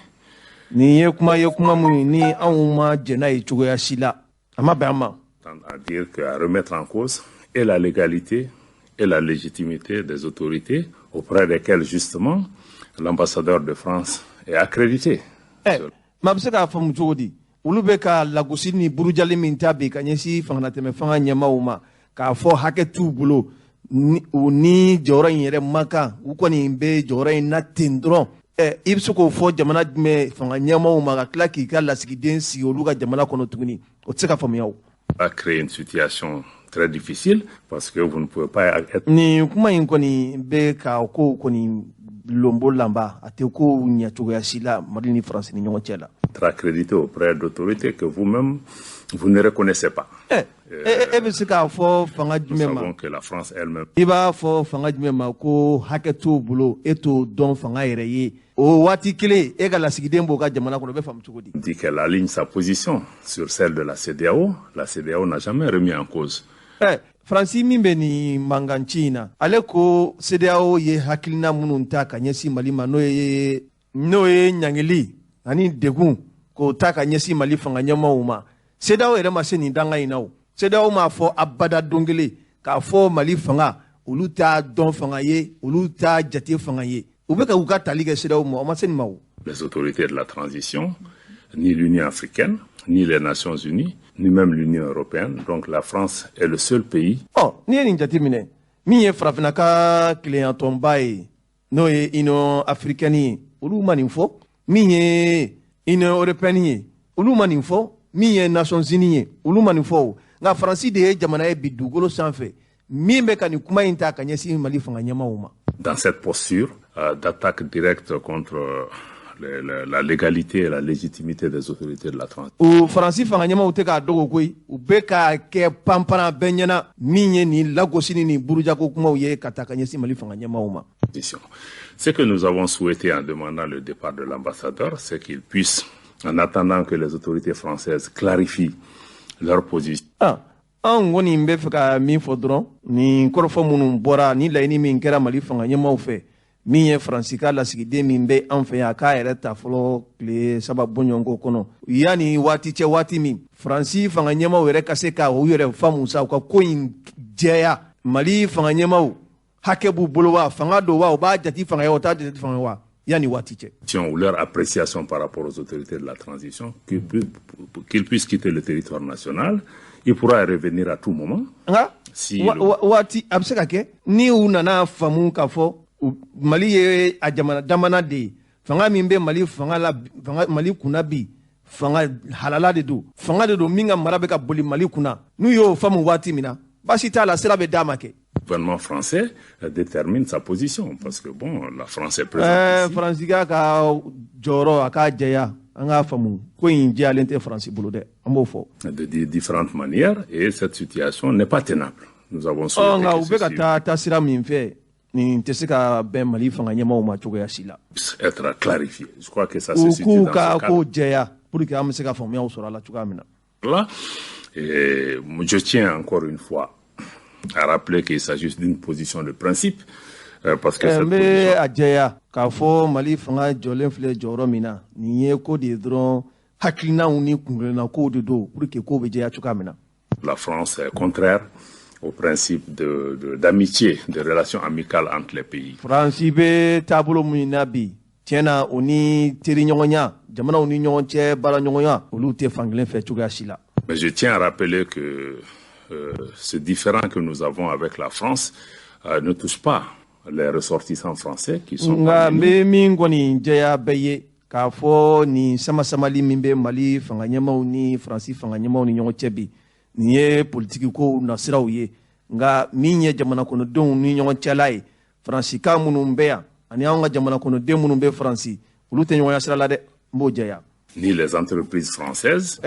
Nin ye kuma ye, kuma mun ni anw ma jɛn n'a ye cogoya si la, a ma bɛn an ma. À dire qu'à remettre en cause et la légalité et la légitimité des autorités auprès desquelles justement l'ambassadeur de France est accrédité. Maa bɛ se k'a faamu cogo di, olu bɛ ka lagosi ni burujali min ta bi ka ɲɛsin fangalatɛmɛ fanga ɲɛmaw ma, k'a fɔ hakɛ t'u bolo, u ni jɔyɔrɔ in yɛrɛ man kan, u kɔni bɛ jɔyɔrɔ in na ten dɔrɔn? I bɛ se k'o fɔ jamana jumɛn fanga ɲɛmaw ma, ka tila k'i ka lasigiden sigi olu ka jamana kɔnɔ tuguni? O tɛ se ka faamuya o. A créé une situation très difficile parce que vous ne pouvez pas être Nin kuma in kɔni bɛ ka kow kɔni lombo lanba, a tɛ kow ɲɛ cogoya si la Mali ni Faransi ni ɲɔgɔn cɛ la. Accrédité auprès d'autorités que vous-même vous ne reconnaissez pas. E bɛ se k'a fɔ fanga jumɛn ma? Que la France elle-même. I b'a fɔ fanga jumɛn ma ko hakɛ t'o bolo, e t'o dɔn fanga yɛrɛ ye, o waati kelen e ka lasigiden b'o ka jamana kɔnɔ, o bɛ faamu cogo di? Dit qu'elle aligne sa position sur celle de la CEDEAO. La CEDEAO n'a jamais remis en cause. Faransi min bɛ nin mankanci in na, ale ko CEDEAO ye hakilina minnu ta ka ɲɛsin Mali ma, n'o ye ɲangili ani degun k'o ta ka ɲɛsin Mali fanga ɲɛmaaw ma, CEDEAO yɛrɛ ma se nin danga in na. O CEDEAO m'a fɔ abada don kelen k'a fɔ Mali fanga, olu t'a dɔn fanga ye, olu t'a jate fanga ye. U bɛ ka u ka tali kɛ CEDEAO ma, o ma se nin ma o. Les autorités de la transition, ni l'Union africaine, ni les Nations unies, ni même l'Union européenne. Donc la France est le seul pays. Ɔ, n'i ye nin jateminɛ, min ye farafinna ka tilenyatɔnba ye, n'o ye Union africaine ye, olu ma nin fɔ. Min ye Union européenne ye, olu ma nin fɔ. Min ye Nations unies ye, olu ma nin fɔ. O nka Faransi de ye jamana ye bi dugukolo sanfɛ min bɛ ka nin kuma in ta ka ɲɛsin Mali fanga ɲɛmaw ma. Dans cette posture d'attaque directe contre la légalité et la légitimité des autorités de la transition. O Faransi fanga ɲɛmaw tɛ k'a dogo koyi, u bɛ k'a kɛ panparan bɛɛ ɲɛna, min ye nin lagosi ni nin burujako kumaw ye ka ta ka ɲɛsin Mali fanga ɲɛmaw ma. Ce que nous avons souhaité en demandant le départ de l'ambassadeur, c'est qu'il puisse, en attendant que les autorités françaises clarifient leur position. Ah, anw kɔni bɛ fɛ ka min fɔ dɔrɔn, nin kɔrɔfɔ minnu bɔra ni laɲini min kɛra Mali fanga ɲɛmaw fɛ, min ye Faransi ka lasigiden min bɛ an fɛ yan, a k'a yɛrɛ ta fɔlɔ tile 3 bɔɲɔgɔnko kɔnɔ, yanni waati cɛ, waati min Faransi fanga ɲɛmaw yɛrɛ ka se ka u yɛrɛ faamu sa, u ka ko in jɛya, Mali fanga ɲɛmaw hakɛ b'u bolo wa, fanga don wa, u b'a jate fanga ye wa, u t'a jate fanga ye wa, yanni waati cɛ. Ou leur appréciation par rapport aux autorités de la transition, qu'ils puissent quitter le territoire national. Il pourra revenir à tout moment. Nka Si waati a bɛ se ka kɛ ni u nana faamu k'a fɔ Mali ye a jamana damana de ye, fanga min bɛ Mali fanga la, fanga Mali kunna bi, fanga halala de don, fanga de don min ka mara bɛ ka boli Mali kunna, n'u y'o faamu waati min na, baasi t'a la, sira bɛ d'a ma kɛ. Gouvernement français détermine sa position parce que bon, la France est présente ici. Faransi ka jɔyɔrɔ, a k'a jɛya, an k'a faamu ko in jɛyalen tɛ Faransi bolo dɛ, an b'o fɔ. De différentes manières et cette situation n'est pas tenable. Nous avons souhaité. Nka u bɛ ka taa taasira min fɛ, nin tɛ se ka bɛn Mali fanga ɲɛmaw ma cogoya si la. Être clarifié. Je crois que ça se situe dans ce cadre. U k'u ka ko jɛya pour que an bɛ se ka faamuyaw sɔrɔ a la cogoya min na. Là, et je tiens encore une fois à rappeler qu'il s'agit d'une position de principe. Parce que cette position. N bɛ a jɛya k'a fɔ Mali fanga jɔlen filɛ jɔyɔrɔ min na, nin ye ko de ye dɔrɔn, hakilinaw ni kunkilenna kow de don pour que kow bɛ jɛya cogoya min na. La France est contraire au principe d'amitié, de relations amicales entre les pays. Faransi bɛ taabolo min na bi, tiɲɛna, o ni teriɲɔgɔnya, jamanaw ni ɲɔgɔn cɛ baaraɲɔgɔnya, olu tɛ fankelen fɛ cogoya si la. Mais je tiens à rappeler que ce différend que nous avons avec la France ne touche pas les ressortissants français qui sont Nka n bɛ min kɔni jɛya bɛɛ ye k'a fɔ, nin sama-samali min bɛ Mali fanga ɲɛmaw ni Faransi fanga ɲɛmaw ni ɲɔgɔn cɛ bi, nin ye politiki kow nasiraw ye. Nka min ye jamana kɔnɔdenw ni ɲɔgɔn cɛla ye, Faransikan minnu bɛ yan ani anw ka jamana kɔnɔden minnu bɛ Faransi, olu tɛ ɲɔgɔnya sira la dɛ, n b'o jɛya. Ni les entreprises françaises.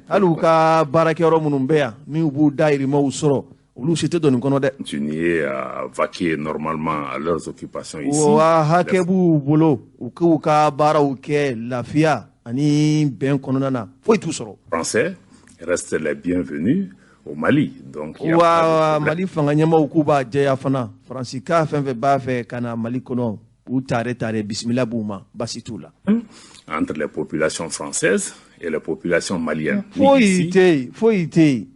Hali u ka baarakɛyɔrɔ minnu bɛ yan, min b'u dahirimɛw sɔrɔ, olu si tɛ don nin kɔnɔ dɛ. Continuer à vaquer normalement à leurs occupations ici. Wa hakɛ b'u bolo, u k'u ka baaraw kɛ lafiya ani bɛn kɔnɔna na, foyi t'u sɔrɔ. Français restent les bienvenus au Mali. Donc, il y a wa Mali fanga ɲɛmaw k'u b'a jɛya fana, Faransi ka fɛn fɛn b'a fɛ ka na Mali kɔnɔ, u tare tare, bisimila b'u ma, basi t'u la. Entre les populations françaises et les populations maliennes. Foyi tɛ yen, foyi tɛ yen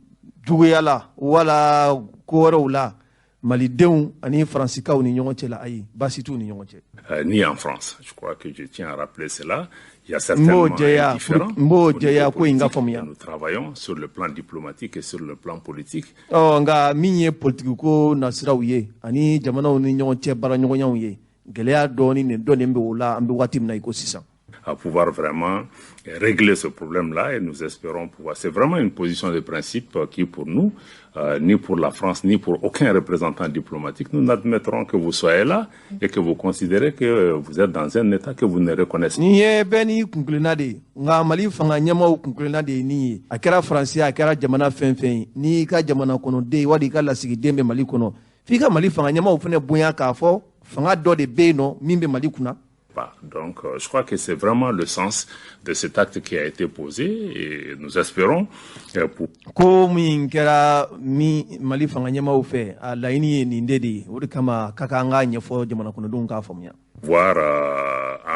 juguya la wala ko wɛrɛw la malidenw ani faransikaw ni ɲɔgɔn cɛ la. Ayi, basi t'u ni ɲɔgɔn cɛ. Ni en France. Je crois que je tiens à rappeler cela. Il y a certainement un différend. N b'o jɛya ko in ka faamuya. Nous travaillons sur le plan diplomatique et sur le plan politique. Ɔ, nka min ye politiki ko nasiraw ye ani jamanaw ni ɲɔgɔn cɛ baaraɲɔgɔnyaw ye, gɛlɛya dɔɔni nin dɔɔnin bɛ o la, an bɛ waati min na i ko sisan. À pouvoir vraiment régler ce problème-là et nous espérons pouvoir. C'est vraiment une position de principe qui, pour nous, ni pour la France, ni pour aucun représentant diplomatique, nous n'admettrons que vous soyez là et que vous considérez que vous êtes dans un État que vous ne reconnaissez Nin ye bɛɛ n'i kunkilenna de ye. Nka Mali fanga ɲɛmaw kunkilenna de ye nin ye. A kɛra Faransi, a kɛra jamana fɛn fɛn ye, n'i ka jamana kɔnɔden wali i ka lasigiden bɛ Mali kɔnɔ, f'i ka Mali fanga ɲɛmaw fana bonya k'a fɔ fanga dɔ de bɛ yen nɔ min bɛ Mali kunna. Pas. Donc, je crois que c'est vraiment le sens de cet acte qui a été posé et nous espérons pour Ko min kɛra min Mali fanga ɲɛmaw fɛ, a laɲini ye nin de ye. O de kama ka kan k'a ɲɛfɔ jamana kɔnɔdenw k'a faamuya. Pouvoir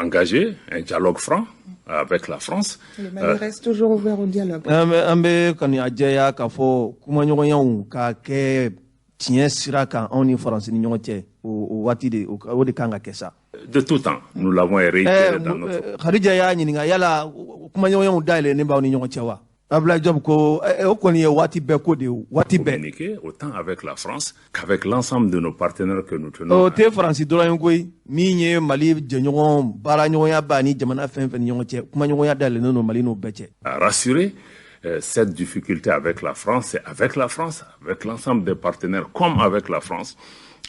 engager un dialogue franc avec la France. Le Mali reste toujours ouvert au dialogue. An bɛ kɔni a jɛya k'a fɔ kumaɲɔgɔnyaw ka kɛ tiɲɛ sira kan anw ni Faransi ni ɲɔgɔn cɛ, o waati de, o de kan ka kɛ sa. De tout temps, nous l'avons réitéré dans notre Khadija y'a ɲininka yala kumaɲɔgɔnyaw dayɛlɛnnen b'aw ni ɲɔgɔn cɛ wa. Abdoulaye Diop ko o kɔni ye waati bɛɛ ko de ye, waati bɛɛ. Communiqué, autant avec la France qu'avec l'ensemble de nos partenaires que nous tenons. O tɛ Faransi dɔrɔn ye koyi. Min ye Mali jɛɲɔgɔn baaraɲɔgɔnya b'a ni jamana fɛn fɛn ni ɲɔgɔn cɛ, kumaɲɔgɔnya dayɛlɛnnen don Mali n'o bɛɛ cɛ. À rassurer cette difficulté avec la France, c'est avec la France, avec l'ensemble des partenaires comme avec la France.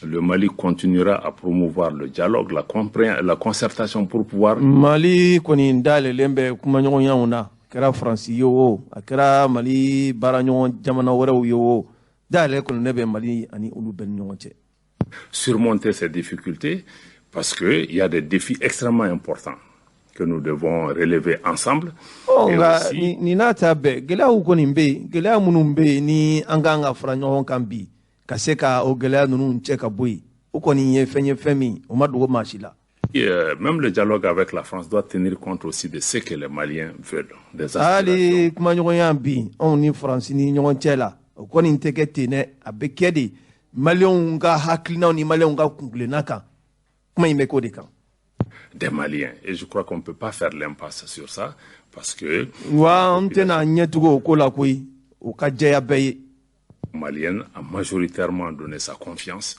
Le Mali continuera à promouvoir le dialogue, la concertation pour pouvoir Mali kɔni dayɛlɛlen bɛ kumaɲɔgɔnyaw na. A kɛra Faransi ye o, a kɛra Mali baaraɲɔgɔn jamana wɛrɛw ye o, dayɛlɛ kɔni ne bɛ Mali ani olu bɛɛ ni ɲɔgɔn cɛ. Surmonter ces difficultés parce qu'il y a des défis extrêmement importants que nous devons relever ensemble. Ɔ, nka nin n'a ta bɛɛ, gɛlɛyaw kɔni bɛ yen, gɛlɛya minnu bɛ yen ni an kan ka fara ɲɔgɔn kan bi ka se ka o gɛlɛya ninnu cɛ ka bɔ yen, o kɔni ye fɛn ye, fɛn min o ma dogo maa si la. Et, même le dialogue avec la France doit tenir compte aussi de ce que les Maliens veulent. Des Hali kumaɲɔgɔnya bi anw ni Faransi ni ɲɔgɔn cɛ la, o kɔni tɛ kɛ ten dɛ. A bɛ kɛ de Maliyɛnw ka hakilinaw ni Maliyɛnw ka kunkilenna kan. Kuma in bɛ k'o de kan. Des Maliens. Et je crois qu'on ne peut pas faire l'impasse sur ça parce que Wa an tɛna ɲɛtugu o ko la koyi, o ka jɛya bɛɛ ye. Malienne a majoritairement donné sa confiance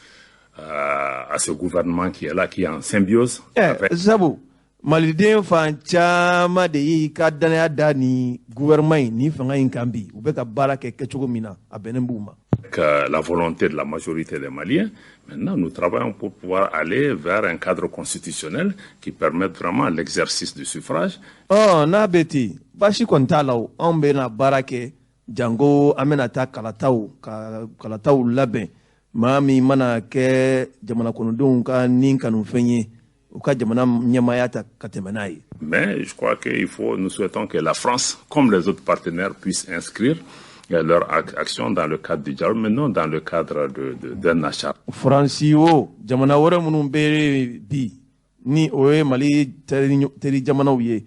à ce gouvernement qui est là, qui est en symbiose avec Sabu maliden fan caman de y'i ka danaya da ni gouvernement in ni fanga in kan bi, u bɛ ka baara kɛ kɛcogo min na, a bɛnnen b'u ma. La volonté de la majorité des Maliens. Maintenant, nous travaillons pour pouvoir aller vers un cadre constitutionnel qui permette vraiment l'exercice du suffrage. Ɔ, n'a bɛ ten, baasi kɔni t'a la. O anw bɛna baara kɛ jango an bɛna taa kalataw ka kalataw labɛn, maa min mana kɛ jamana kɔnɔdenw ka nin kanufɛn ye, u ka jamana ɲɛmaaya ta ka tɛmɛ n'a ye. Mais je crois qu'il faut, nous souhaitons que la France, comme les autres partenaires, puissent inscrire leur action dans le cadre du dialogue, mais non dans le cadre d'un achat. Faransi o, jamana wɛrɛ minnu bɛ bi ni o ye Mali teri jamanaw ye,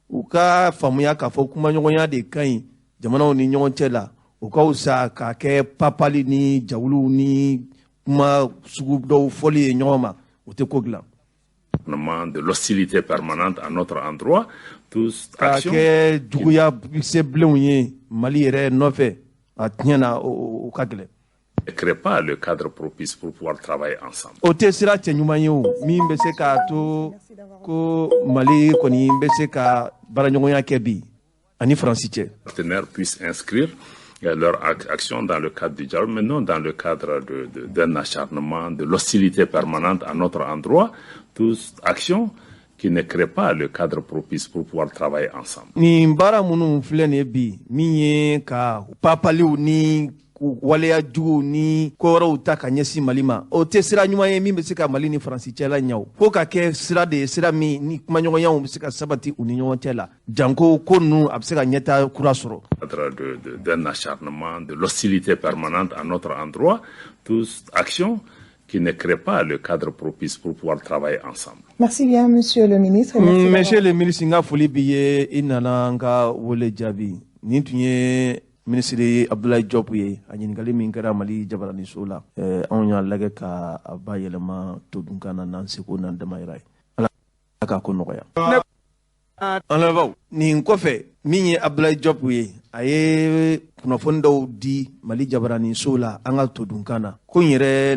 u ka faamuya k'a fɔ kumaɲɔgɔnya de ka ɲi jamanaw ni ɲɔgɔn cɛ la. O ka fisa k'a kɛ papali ni jawuluw ni kuma sugu dɔw fɔli ye ɲɔgɔn ma, o tɛ ko dilan. De l'hostilité permanente à notre endroit, tous K'a kɛ juguya se bilenw ye Mali yɛrɛ nɔfɛ, a tiɲɛ na, o ka gɛlɛn. Ne crée pas le cadre propice pour pouvoir travailler ensemble. O tɛ sira cɛ ɲuman ye, o min bɛ se k'a to ko Mali kɔni bɛ se ka baaraɲɔgɔnya kɛ bi ani Faransi cɛ. Partenaires puissent inscrire leur action dans le cadre du dialogue, mais non dans le cadre d'un acharnement, de l'hostilité permanente à notre endroit, tous actions qui ne créent pas le cadre propice pour pouvoir travailler ensemble. Nin baara minnu filɛ nin ye bi, min ye ka papaliw ni waleya juguw ni ko wɛrɛw ta ka ɲɛsin Mali ma, o tɛ sira ɲuman ye min bɛ se ka Mali ni Faransi cɛla ɲɛ. O fo ka kɛ sira de ye, sira min ni kumaɲɔgɔnyaw bɛ se ka sabati u ni ɲɔgɔn cɛ la, janko ko ninnu a bɛ se ka ɲɛta kura sɔrɔ. D'un acharnement, de l'hostilité permanente à notre endroit, tous actions qui ne créent pas le cadre propice pour pouvoir travailler ensemble. Merci bien, monsieur le ministre. Merci. Monsieur le ministre, n ka foli b'i ye, i nana n ka wele jaabi. Nin tun ye minisiri Abdoulaye Diop ye. A ɲininkali min kɛra Mali jabaraniso la, anw y'a lajɛ ka a ba yɛlɛma todunkan na n'an seko n'an damayira ye. Ala k'a ko nɔgɔya. An lamɛnbaaw, nin kɔfɛ, min ye Abdoulaye Diop ye, a ye kunnafoni dɔw di Mali jabaraniso la an ka todunkan na. Ko in yɛrɛ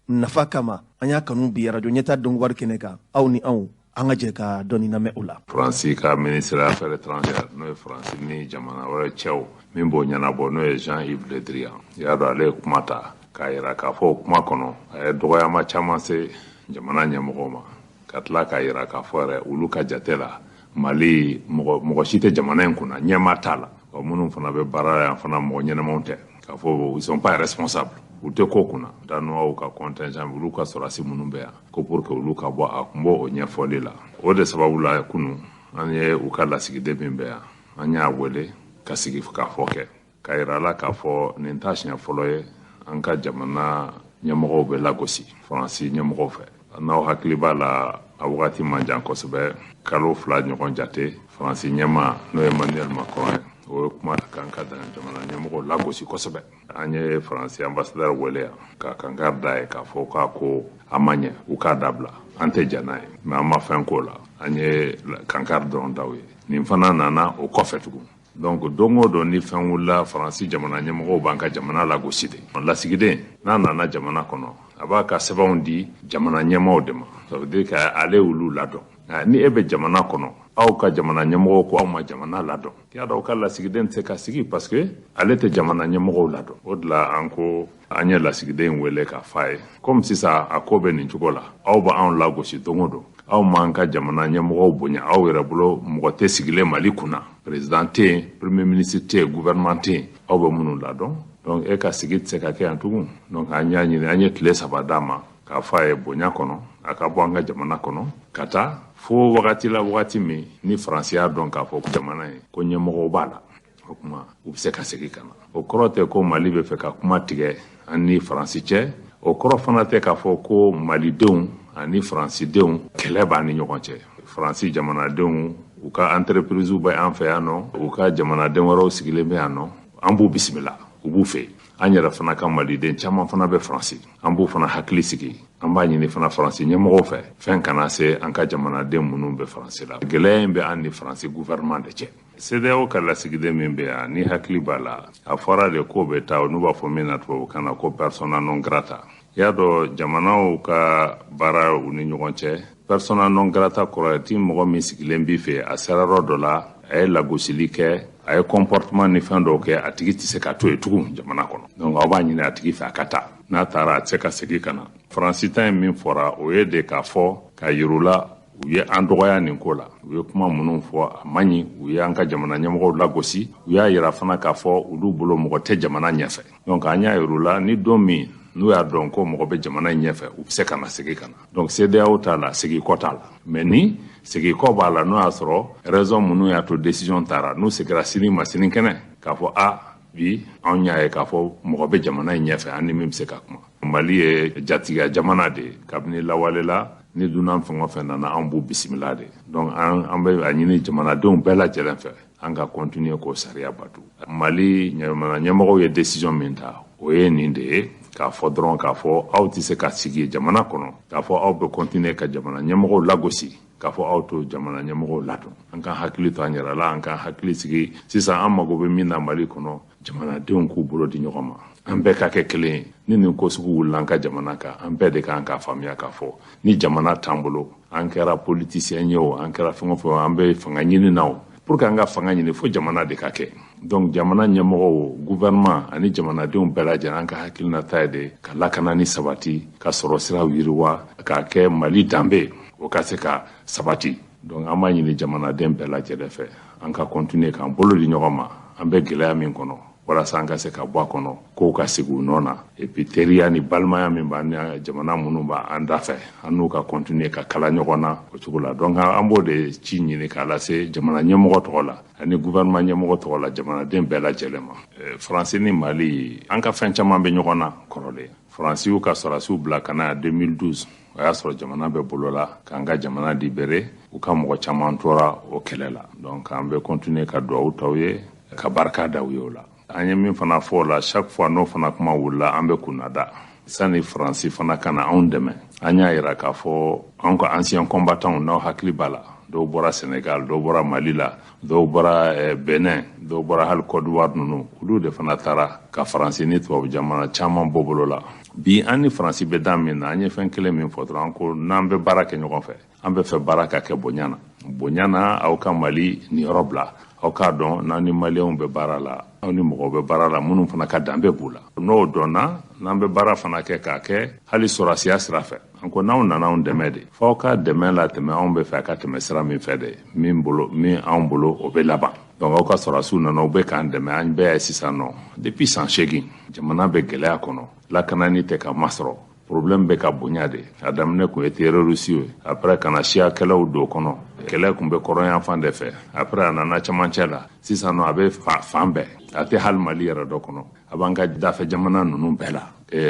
nafa kama, an y'a kanu bi arajo ɲɛta dɔnkiwari kɛnɛ kan, aw ni anw an ka jɛ ka dɔɔni lamɛn o la. Faransi ka ministre des Affaires étrangères, n'o ye Faransi ni jamana wɛrɛ cɛw min b'o ɲɛnabɔ, n'o ye Jean-Yves Le Drian, i y'a dɔn, ale ye kuma ta k'a yira k'a fɔ o kuma kɔnɔ, a ye dɔgɔyama caman se jamana ɲɛmɔgɔw ma, ka tila k'a yira k'a fɔ yɛrɛ, olu ka jate la, Mali mɔgɔ mɔgɔ si tɛ jamana in kunna, ɲɛmaa t'a la, wa minnu fana bɛ baara la yan fana, mɔgɔ ɲɛnamaw tɛ, k'a fɔ ils sont pas responsables, u tɛ ko kunna. Danois ka contingent, olu ka sɔrɔdasi minnu bɛ yan, ko pour que olu ka bɔ, a kun b'o o ɲɛfɔli la. O de sababu la, kunun an ye u ka lasigiden min bɛ yan, an y'a wele ka sigi k'a fɔ kɛ k'a yira a la k'a fɔ nin t'a siɲɛ fɔlɔ ye an ka jamana ɲɛmɔgɔw bɛ lagosi Faransi ɲɛmɔgɔw fɛ. N'aw hakili b'a la, a wagati man jan kosɛbɛ, kalo 2 ɲɔgɔn jate, Faransi ɲɛmaa, n'o ye Emmanuel Macron ye, o ye kuma kan ka jamana ɲɛmɔgɔw lagosi kosɛbɛ. An ye Faransi ambassadeur wele yan ka kankari da ye k'a fɔ k'a ko a ma ɲɛ, u k'a dabila, an tɛ jɛn n'a ye. Mais an ma fɛn k'o la, an ye kankari dɔrɔn d'aw ye. Nin fana nana o kɔfɛ tugun. Donc don o don ni fɛn wulila, Faransi jamana ɲɛmɔgɔw b'an ka jamana lagosi de. Lasigiden n'a nana jamana kɔnɔ, a b'a ka sɛbɛnw di jamana ɲɛmaaw de ma. Ça veut dire que ale y'olu ladɔn. Ni e bɛ jamana kɔnɔ, aw ka jamana ɲɛmɔgɔw ko aw ma jamana ladɔn, i y'a dɔn, aw ka lasigiden tɛ se ka sigi, parce que ale tɛ jamana ɲɛmɔgɔw ladɔn. O de la, an ko an ye lasigiden wele k'a f'a ye, komi sisan a ko bɛ nin cogo la, aw b'anw lagosi don o don, aw m'an ka jamana ɲɛmɔgɔw bonya, aw yɛrɛ bolo mɔgɔ tɛ sigilen Mali kunna, président tɛ yen, premier ministre tɛ yen, gouvernement tɛ yen, aw bɛ minnu ladɔn, donc e ka sigi tɛ se ka kɛ yan tugun. Donc an y'a ɲini, an ye tile 3 d'a ma k'a fɔ a ye bonya kɔnɔ, a ka bɔ an ka jamana kɔnɔ ka taa fo wagati la, wagati min ni Faransi y'a dɔn k'a fɔ jamana ye ko ɲɛmɔgɔw b'a la, o tuma u bɛ se ka segin ka na. O kɔrɔ tɛ ko Mali bɛ fɛ ka kuma tigɛ an ni Faransi cɛ. O kɔrɔ fana tɛ k'a fɔ ko Malidenw ani Faransidenw kɛlɛ b'an ni ɲɔgɔn cɛ. Faransi jamanadenw, u ka entreprise bɛ an fɛ yan nɔ, u ka jamanaden wɛrɛw sigilen bɛ yan nɔ, an b'u bisimila, u b'u fɛ. An yɛrɛ fana ka Maliden caman fana bɛ Faransi, an b'u fana hakili sigi. An b'a ɲini fana Faransi ɲɛmɔgɔw fɛ, fɛn kana se an ka jamanaden minnu bɛ Faransi la. Gɛlɛya in bɛ an ni Faransi gouvernement de cɛ. CEDEAO ka lasigiden min bɛ yan, ni hakili b'a la, a fɔra de k'o bɛ taa, n'u b'a fɔ min na tubabukan na ko persona non grata. I y'a dɔn, jamanaw ka baara u ni ɲɔgɔn cɛ, persona non grata kɔrɔ ye ti mɔgɔ min sigilen b'i fɛ, a sera yɔrɔ dɔ la, a ye lagosili kɛ, a ye comportement ni fɛn dɔw kɛ, a tigi tɛ se ka to yen tugun jamana kɔnɔ. Donc aw b'a ɲini a tigi fɛ a ka taa, n'a taara, a tɛ se ka segin ka na. Faransi ta in min fɔra, o ye de k'a fɔ k'a yir'u la, u ye an dɔgɔya nin ko la, u ye kuma minnu fɔ, a man ɲi, u ye an ka jamana ɲɛmɔgɔw lagosi, u y'a yira fana k'a fɔ olu bolo mɔgɔ tɛ jamana ɲɛfɛ. Donc an y'a yir'u la, ni don min n'u y'a dɔn ko mɔgɔ bɛ jamana in ɲɛfɛ, u bɛ se ka na segin ka na. Donc CEDEAO t'a la, segin kɔ t'a la. Mais ni segin kɔ b'a la, n'o y'a sɔrɔ raison minnu y'a to décision taara, n'u seginna sini ma sinikɛnɛ k'a fɔ a bi anw y'a ye k'a fɔ mɔgɔ bɛ jamana in ɲɛfɛ, an ni min bɛ se ka kuma. Mali ye jatigiya jamana de ye kabini lawale la. Ni dunan fɛn o fɛn nana, an b'u bisimila de. Donc an bɛ a ɲini jamanadenw bɛɛ lajɛlen fɛ. An ka continuer k'o sariya batu. Mali jamana ɲɛmɔgɔw ye décision min ta, o ye nin de ye, k'a fɔ dɔrɔn k'a fɔ aw tɛ se ka sigi jamana kɔnɔ, k'a fɔ aw bɛ continuer ka jamana ɲɛmɔgɔw lagosi, k'a fɔ aw to jamana ɲɛmɔgɔw ladon. An ka hakili to an yɛrɛ la, an ka hakili sigi. Sisan an mago bɛ min na Mali kɔnɔ, jamanadenw k'u bolo di ɲɔgɔn ma, an bɛɛ ka kɛ kelen ye. Ni nin ko sugu wulila an ka jamana kan, an bɛɛ de kan k'a faamuya k'a fɔ ni jamana t'an bolo, an kɛra politicien ye o, an kɛra fɛn o fɛn, an bɛ fanga ɲini na o, pour que an ka fanga ɲini, fo jamana de ka kɛ. Donc jamana ɲɛmɔgɔw, gouvernement ani jamanadenw bɛɛ lajɛlen, an ka hakilinata ye de ka lakana ni sabati, ka sɔrɔ siraw yiriwa, k'a kɛ Mali danbe o ka se ka sabati. Donc an b'a ɲini jamanaden bɛɛ lajɛlen fɛ, an ka continuer k'an bolo di ɲɔgɔn ma, an bɛ gɛlɛya min kɔnɔ, walasa an ka se ka bɔ a kɔnɔ, kow ka sigi u nɔ na. Et puis teriya ni balimaya min b'an ni jamana minnu b'an da fɛ, an n'u ka continuer ka kala ɲɔgɔn na o cogo la. Donc an b'o de ci ɲini k'a lase jamana ɲɛmɔgɔ tɔgɔ la ani gouvernement ɲɛmɔgɔ tɔgɔ la jamanaden bɛɛ lajɛlen ma. Faransi ni Mali, an ka fɛn caman bɛ ɲɔgɔn na kɔrɔlen. Faransi y'u ka sɔrɔdasiw bila ka na 2012, o y'a sɔrɔ jamana bɛ bolo la k'an ka jamana libéré, u ka mɔgɔ caman tora o kɛlɛ la. Donc an bɛ continuer ka duwawu t'aw ye, ka barika da u ye o la. An ye min fana fɔ o la, chaque fois n'o fana kuma wulila, an bɛ kunnada. Sani Faransi fana ka na anw dɛmɛ, an y'a yira k'a fɔ anw ka ancien combattants, n'aw hakili b'a la, dɔw bɔra Sénégal, dɔw bɔra Mali la, dɔw bɔra Benin, dɔw bɔra hali Côte d'Ivoire ninnu, olu de fana taara ka Faransi ni tubabu jamana caman bɔ bolo la. Bi an ni Faransi bɛ da min na, an ye fɛn kelen min fɔ dɔrɔn, an ko n'an bɛ baara kɛ ɲɔgɔn fɛ, an bɛ fɛ baara ka kɛ bonya na. Bonya na, aw ka Mali niyɔrɔ bila, aw k'a dɔn n'an ni Maliyɛnw bɛ baara la, aw ni mɔgɔw bɛ baara la minnu fana ka danbe b'u la. N'o dɔnna, n'an bɛ baara fana kɛ k'a kɛ hali sɔrɔsiya sira fɛ, an ko n'aw nana anw dɛmɛ de, f'aw ka dɛmɛ la tɛmɛ anw bɛ fɛ a ka tɛmɛ sira min fɛ de, min bolo min anw bolo o bɛ laban. Donc aw ka sɔrɔsiw nana, u bɛ k'an dɛmɛ, an bɛɛ ye sisan nɔ depuis san 8 jamana bɛ gɛlɛya kɔnɔ, lakanani tɛ ka masɔrɔ, problème bɛ ka bonya de. A daminɛ kun ye terroriste ye, après ka na siya kɛlɛw don kɔnɔ, kɛlɛ kun bɛ kɔrɔnyanfan de fɛ, après a nana cɛmancɛ la, sisan nɔ a bɛ fan bɛɛ, a tɛ hali Mali yɛrɛ dɔ kɔnɔ, a b'an ka dafɛ jamana ninnu bɛɛ la,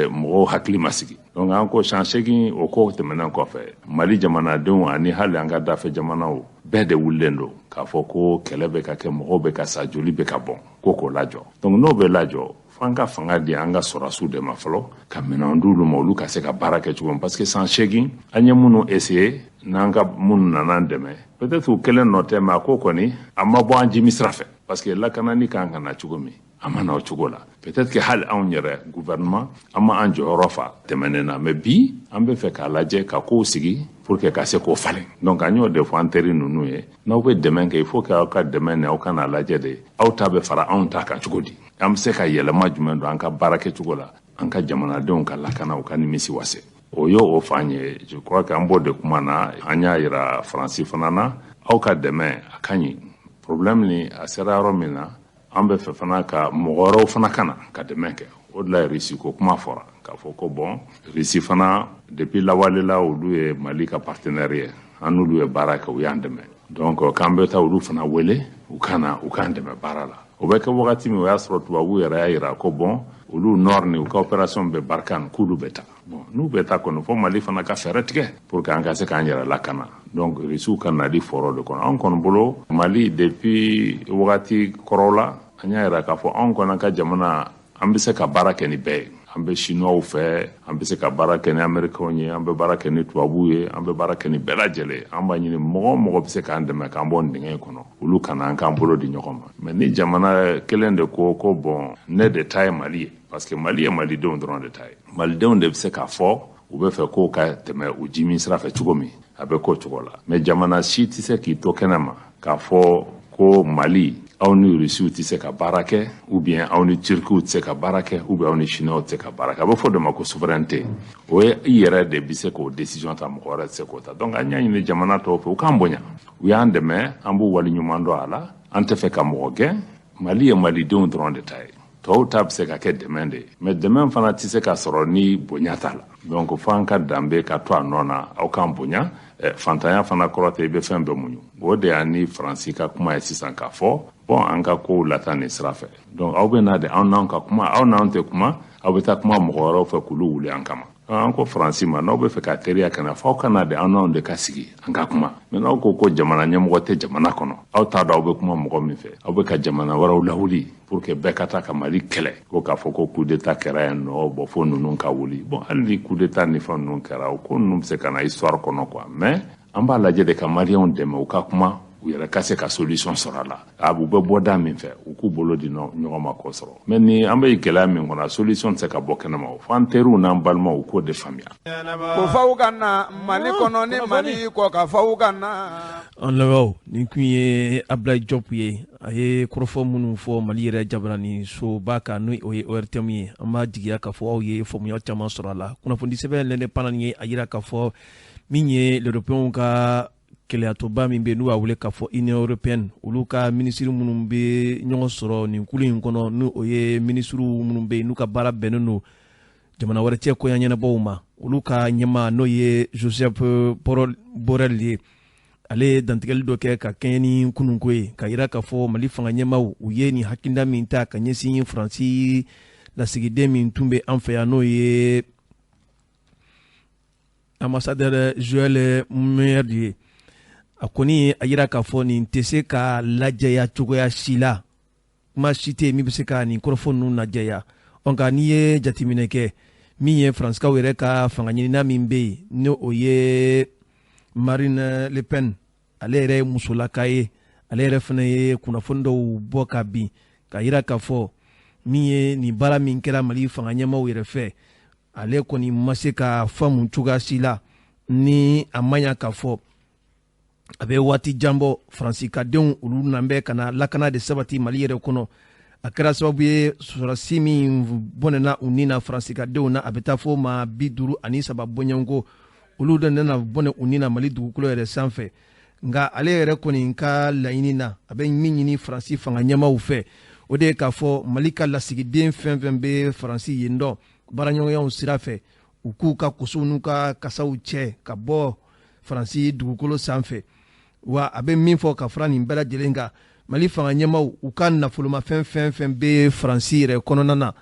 mɔgɔw hakili ma sigi. Donc an ko san 8 o ko tɛmɛnen kɔfɛ, Mali jamanadenw ani hali an ka dafɛ jamanaw bɛɛ de wulilen don k'a fɔ ko kɛlɛ bɛ ka kɛ, mɔgɔw bɛ ka sa, joli bɛ ka bɔn, ko k'o lajɔ. Donc n'o bɛ lajɔ, f'an ka fanga di an ka sɔrɔdasiw de ma fɔlɔ, ka minɛnw d'olu ma, olu ka se ka baara kɛ cogo min. Parce que san 8 an ye minnu essayer, n'an ka minnu nana an dɛmɛ, peut-être u kelen nɔ tɛ, mais a ko kɔni a ma bɔ an jimi sira fɛ, parce que lakanani kan ka na cogo min, a ma na o cogo la. Peut-être que hali anw yɛrɛ gouvernement, an ma an jɔyɔrɔ fa tɛmɛnen na, mais bi an bɛ fɛ k'a lajɛ ka kow sigi pour que ka se k'o falen. Donc an y'o de fɔ an teri ninnu ye, n'aw bɛ dɛmɛ kɛ, il faut que aw ka dɛmɛ ni aw kana lajɛ de aw ta bɛ fara anw ta kan cogo di, an bɛ se ka yɛlɛma jumɛn don an ka baara kɛcogo la, an ka jamanadenw ka lakana, u ka nimisi wase. O y'o o fan ye. Je crois que an b'o de kuma na, an y'a yira Faransi fana na, aw ka dɛmɛ a ka ɲi. Problème ni a sera yɔrɔ min na, an bɛ fɛ fana ka mɔgɔ wɛrɛw fana ka na ka dɛmɛ kɛ. O de la Russie ko kuma fɔra k'a fɔ ko bon, Russie fana depuis lawale la, olu ye Mali ka partenaire ye, an n'olu ye baara kɛ, u y'an dɛmɛ. Donc k'an bɛ taa olu fana wele, u ka na u k'an dɛmɛ baara la. O bɛ kɛ wagati min, o y'a sɔrɔ tubabuw yɛrɛ y'a yira ko bon, olu nord ni u ka opération bɛ Barkhane, k'olu bɛ taa. Bon, n'u bɛ taa kɔni, fo Mali fana ka fɛɛrɛ tigɛ pour que an ka se k'an yɛrɛ lakana. Donc Russiw ka nali fɔrɔ de kɔnɔ. An kɔni bolo Mali depuis wagati kɔrɔw la, an y'a yira k'a fɔ anw kɔni ka jamana, an bɛ se ka baara kɛ ni bɛɛ ye. An bɛ Chinois fɛ, an bɛ se ka baara kɛ ni Américains ye, an bɛ baara kɛ ni tubabuw ye, an bɛ baara kɛ ni bɛɛ lajɛlen. An b'a ɲini mɔgɔ o mɔgɔ bɛ se k'an dɛmɛ k'an bɔ nin dingɛ in kɔnɔ, olu kana an k'an bolo di ɲɔgɔn ma. Mais ni jamana kelen de ko ko bon, ne de ta ye Mali ye, parce que Mali ye malidenw dɔrɔn de ta ye, malidenw de bɛ se k'a fɔ u bɛ fɛ k'o ka tɛmɛ u ji min sira fɛ cogo min, a bɛ k'o cogo la. Mais jamana si tɛ se k'i to kɛnɛ ma k'a fɔ ko Mali, aw ni Rusiw tɛ se ka baara kɛ, ou bien aw ni Turkiw tɛ se ka baara kɛ, ou bien aw ni Chinois tɛ se ka baara kɛ. A bɛ fɔ o de ma ko souveraineté. O ye i yɛrɛ de bɛ se k'o décision ta, mɔgɔ wɛrɛ tɛ se k'o ta. Donc an y'a ɲini jamana tɔw fɛ, u k'an bonya, u y'an dɛmɛ, an b'u waleɲuman dɔn a la. An tɛ fɛ ka mɔgɔ gɛn. Mali ye malidenw dɔrɔn de ta ye, tɔw ta bɛ se ka kɛ dɛmɛ de ye, mais dɛmɛ fana tɛ se ka sɔrɔ ni bonya t'a la. Donc fo an ka danbe ka to a nɔ na, aw k'an bonya. Fantanya fana kɔrɔ tɛ i bɛ fɛn bɛɛ muɲu. O de y'an ni Faransi ka kuma ye sisan, k'a fɔ bon, an ka kow lata nin sira fɛ. Donc aw bɛ na de, anw n'anw ka kuma, aw n'anw tɛ kuma, aw bɛ taa kuma mɔgɔ wɛrɛw fɛ k'olu wuli an kama. An ko Faransi ma, n'aw bɛ fɛ ka teriya ka na, f'aw ka na de, an n'anw de ka sigi an ka kuma. Mais n'aw ko ko jamana ɲɛmɔgɔ tɛ jamana kɔnɔ, aw t'a dɔn aw bɛ kuma mɔgɔ min fɛ, aw bɛ ka jamana wɛrɛw lawuli pour que bɛɛ ka taa ka Mali kɛlɛ, ko k'a fɔ ko coup d'état kɛra yan nɔ, bon, fo ninnu ka wuli. Bon, hali ni coup d'état ni fɛn ninnu kɛra, o ko ninnu bɛ se ka na histoire kɔnɔ quoi. Mais an b'a lajɛ de ka Maliyɛnw dɛmɛ u ka kuma, u yɛrɛ ka se ka solution sɔrɔ a la. A u bɛ bɔ da min fɛ, u k'u bolo di ɲɔgɔn ma k'o sɔrɔ. Mais ni an bɛ gɛlɛya min kɔnɔ, solution tɛ se ka bɔ kɛnɛma. O fo an teriw n'an balimaw u k'o de faamuya. Ko faw ka na Mali kɔnɔ ni Mali kɔ ka faw ka na. An lamɛnbaaw, nin tun ye Abdoulaye Diop ye. A ye kɔrɔfɔ minnu fɔ Mali yɛrɛ jabarani soba kan, n'o o ye ORTM ye, an b'a jigiya k'a fɔ aw ye faamuya caman sɔrɔ a la. Kunnafoni sɛbɛn L'Indépendant ye a yira k'a fɔ min ye l'Européenw ka kɛlɛyatɔba min bɛ, n'u b'a wele k'a fɔ Union européenne, olu ka minisiri minnu bɛ ɲɔgɔn sɔrɔ nin kulu in kɔnɔ, n'o o ye minisiriw minnu bɛ yen n'u ka baara bɛnnen don jamana wɛrɛ cɛ koɲa ɲɛnabɔw ma, olu ka ɲɛmaa, n'o ye Joseph Borrell ye, ale ye dantigɛli dɔ kɛ ka kɛɲɛ ni kununko ye, ka yira k'a fɔ Mali fanga ɲɛmaaw, u ye nin hakilina min ta ka ɲɛsin Faransi lasigiden min tun bɛ an fɛ yan, n'o ye ambassadeur Joël Meyer ye, a kɔni a yira k'a fɔ nin tɛ se ka lajɛya cogoya si la. Kuma si tɛ yen min bɛ se ka nin kɔrɔfɔ ninnu lajɛya. Ɔ, nka n'i ye jateminɛ kɛ, min ye Faransikaw yɛrɛ ka fanga ɲinina min bɛ yen, ni o ye Marine Le Pen, ale yɛrɛ ye musolaka ye, ale yɛrɛ fana ye kunnafoni dɔw bɔ ka bin ka yira k'a fɔ min ye nin baara min kɛra Mali fanga ɲɛmaaw yɛrɛ fɛ, ale kɔni ma se ka faamu cogoya si la. Ni a ma ɲa k'a fɔ a bɛ waati jan bɔ, Faransi ka denw olu nan bɛ ka na lakana de sabati Mali yɛrɛ kɔnɔ, a kɛra sababu ye sɔrɔdasi min bɔnɛna u ni na Faransi ka denw na, a bɛ taa fo maa 53 bɔɲɔgɔnko, olu de nana bɔnɛ u ni na Mali dugukolo yɛrɛ sanfɛ. Nka ale yɛrɛ kɔni ka laɲini na, a bɛ min ɲini Faransi fanga ɲɛmaaw fɛ, o de ye k'a fɔ Mali ka lasigiden fɛn fɛn bɛ Faransi yen dɔ baaraɲɔgɔnyaw sira fɛ, u k'u ka kosow n'u ka kasaw cɛ ka bɔ Faransi dugukolo sanfɛ. Wa a bɛ min fɔ ka fara nin bɛɛ lajɛlen kan, Mali fanga ɲɛmaaw, u ka nafolomafɛn fɛn fɛn bɛ Faransi yɛrɛ kɔnɔna na,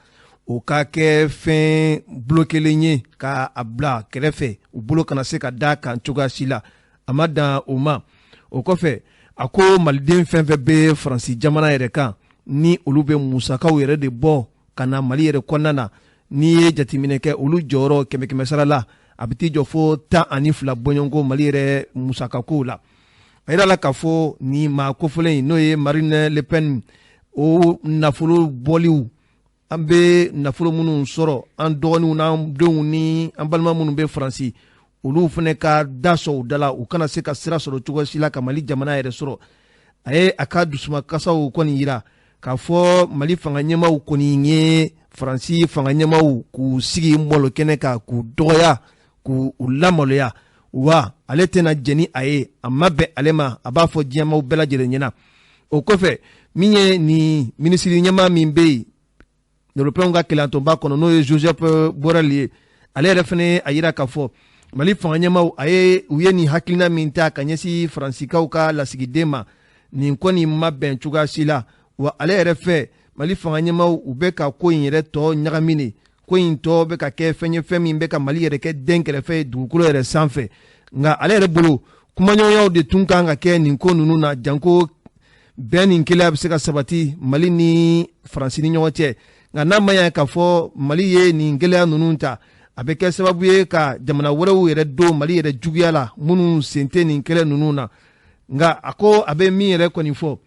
o ka kɛ fɛn bulokelen ye ka a bila kɛrɛfɛ, u bolo kana se ka da kan cogoya si la. A ma dan o ma, o kɔfɛ a ko maliden fɛn fɛn bɛ Faransi jamana yɛrɛ kan, ni olu bɛ musakaw yɛrɛ de bɔ ka na Mali yɛrɛ kɔnɔna na, n'i ye jateminɛ kɛ, olu jɔyɔrɔ kɛmɛ kɛmɛ sara la, a bɛ t'i jɔ fo 12 bɔɲɔgɔnko Mali yɛrɛ musakakow la. A yira la k'a fɔ nin maa kofɔlen in, n'o ye Marine Le Pen, o nafolo bɔliw, an bɛ nafolo minnu sɔrɔ, an dɔgɔninw n'an denw ni an balima minnu bɛ Faransi, olu fana ka da sɔn u da la, u kana se ka sira sɔrɔ cogo si la ka Mali jamana yɛrɛ sɔrɔ. A ye a ka dusumakasaw kɔni yira k'a fɔ Mali fanga ɲɛmaaw kɔni ye Faransi fanga ɲɛmaaw k'u sigi malo kɛnɛ kan, k'u dɔgɔya, k'u lamaloya. Wa ale tɛna jɛn ni a ye, a ma bɛn ale ma, a b'a fɔ diɲɛmaaw bɛɛ lajɛlen ɲɛna. O kɔfɛ, min ye nin minisiri ɲɛmaa min bɛ yen Européenw ka kɛlɛtɔnba kɔnɔ, n'o ye Joseph Borrell ye, ale yɛrɛ fana a yira k'a fɔ Mali fanga ɲɛmaaw, a ye u ye nin hakilina min ta ka ɲɛsin Faransikaw ka lasigiden ma, nin kɔni ma bɛn cogoya si la. Wa ale yɛrɛ fɛ, Mali fanga ɲɛmaaw, u bɛ ka ko in yɛrɛ tɔ ɲagami de, ko in tɔ bɛ ka kɛ fɛn ye, fɛn min bɛ ka Mali yɛrɛ kɛ den kɛrɛfɛ ye dugukolo yɛrɛ sanfɛ. Nka ale yɛrɛ bolo, kumaɲɔgɔnyaw de tun kan ka kɛ nin ko ninnu na, janko bɛn ni kelenya bɛ se ka sabati Mali ni Faransi ni ɲɔgɔn cɛ. Nka n'a ma ɲɛ k'a fɔ Mali ye nin gɛlɛya ninnu ta, a bɛ kɛ sababu ye ka jamana wɛrɛw yɛrɛ don Mali yɛrɛ juguya la, minnu sen tɛ nin kɛlɛ ninnu na. Nka a ko a bɛ min yɛrɛ kɔni fɔ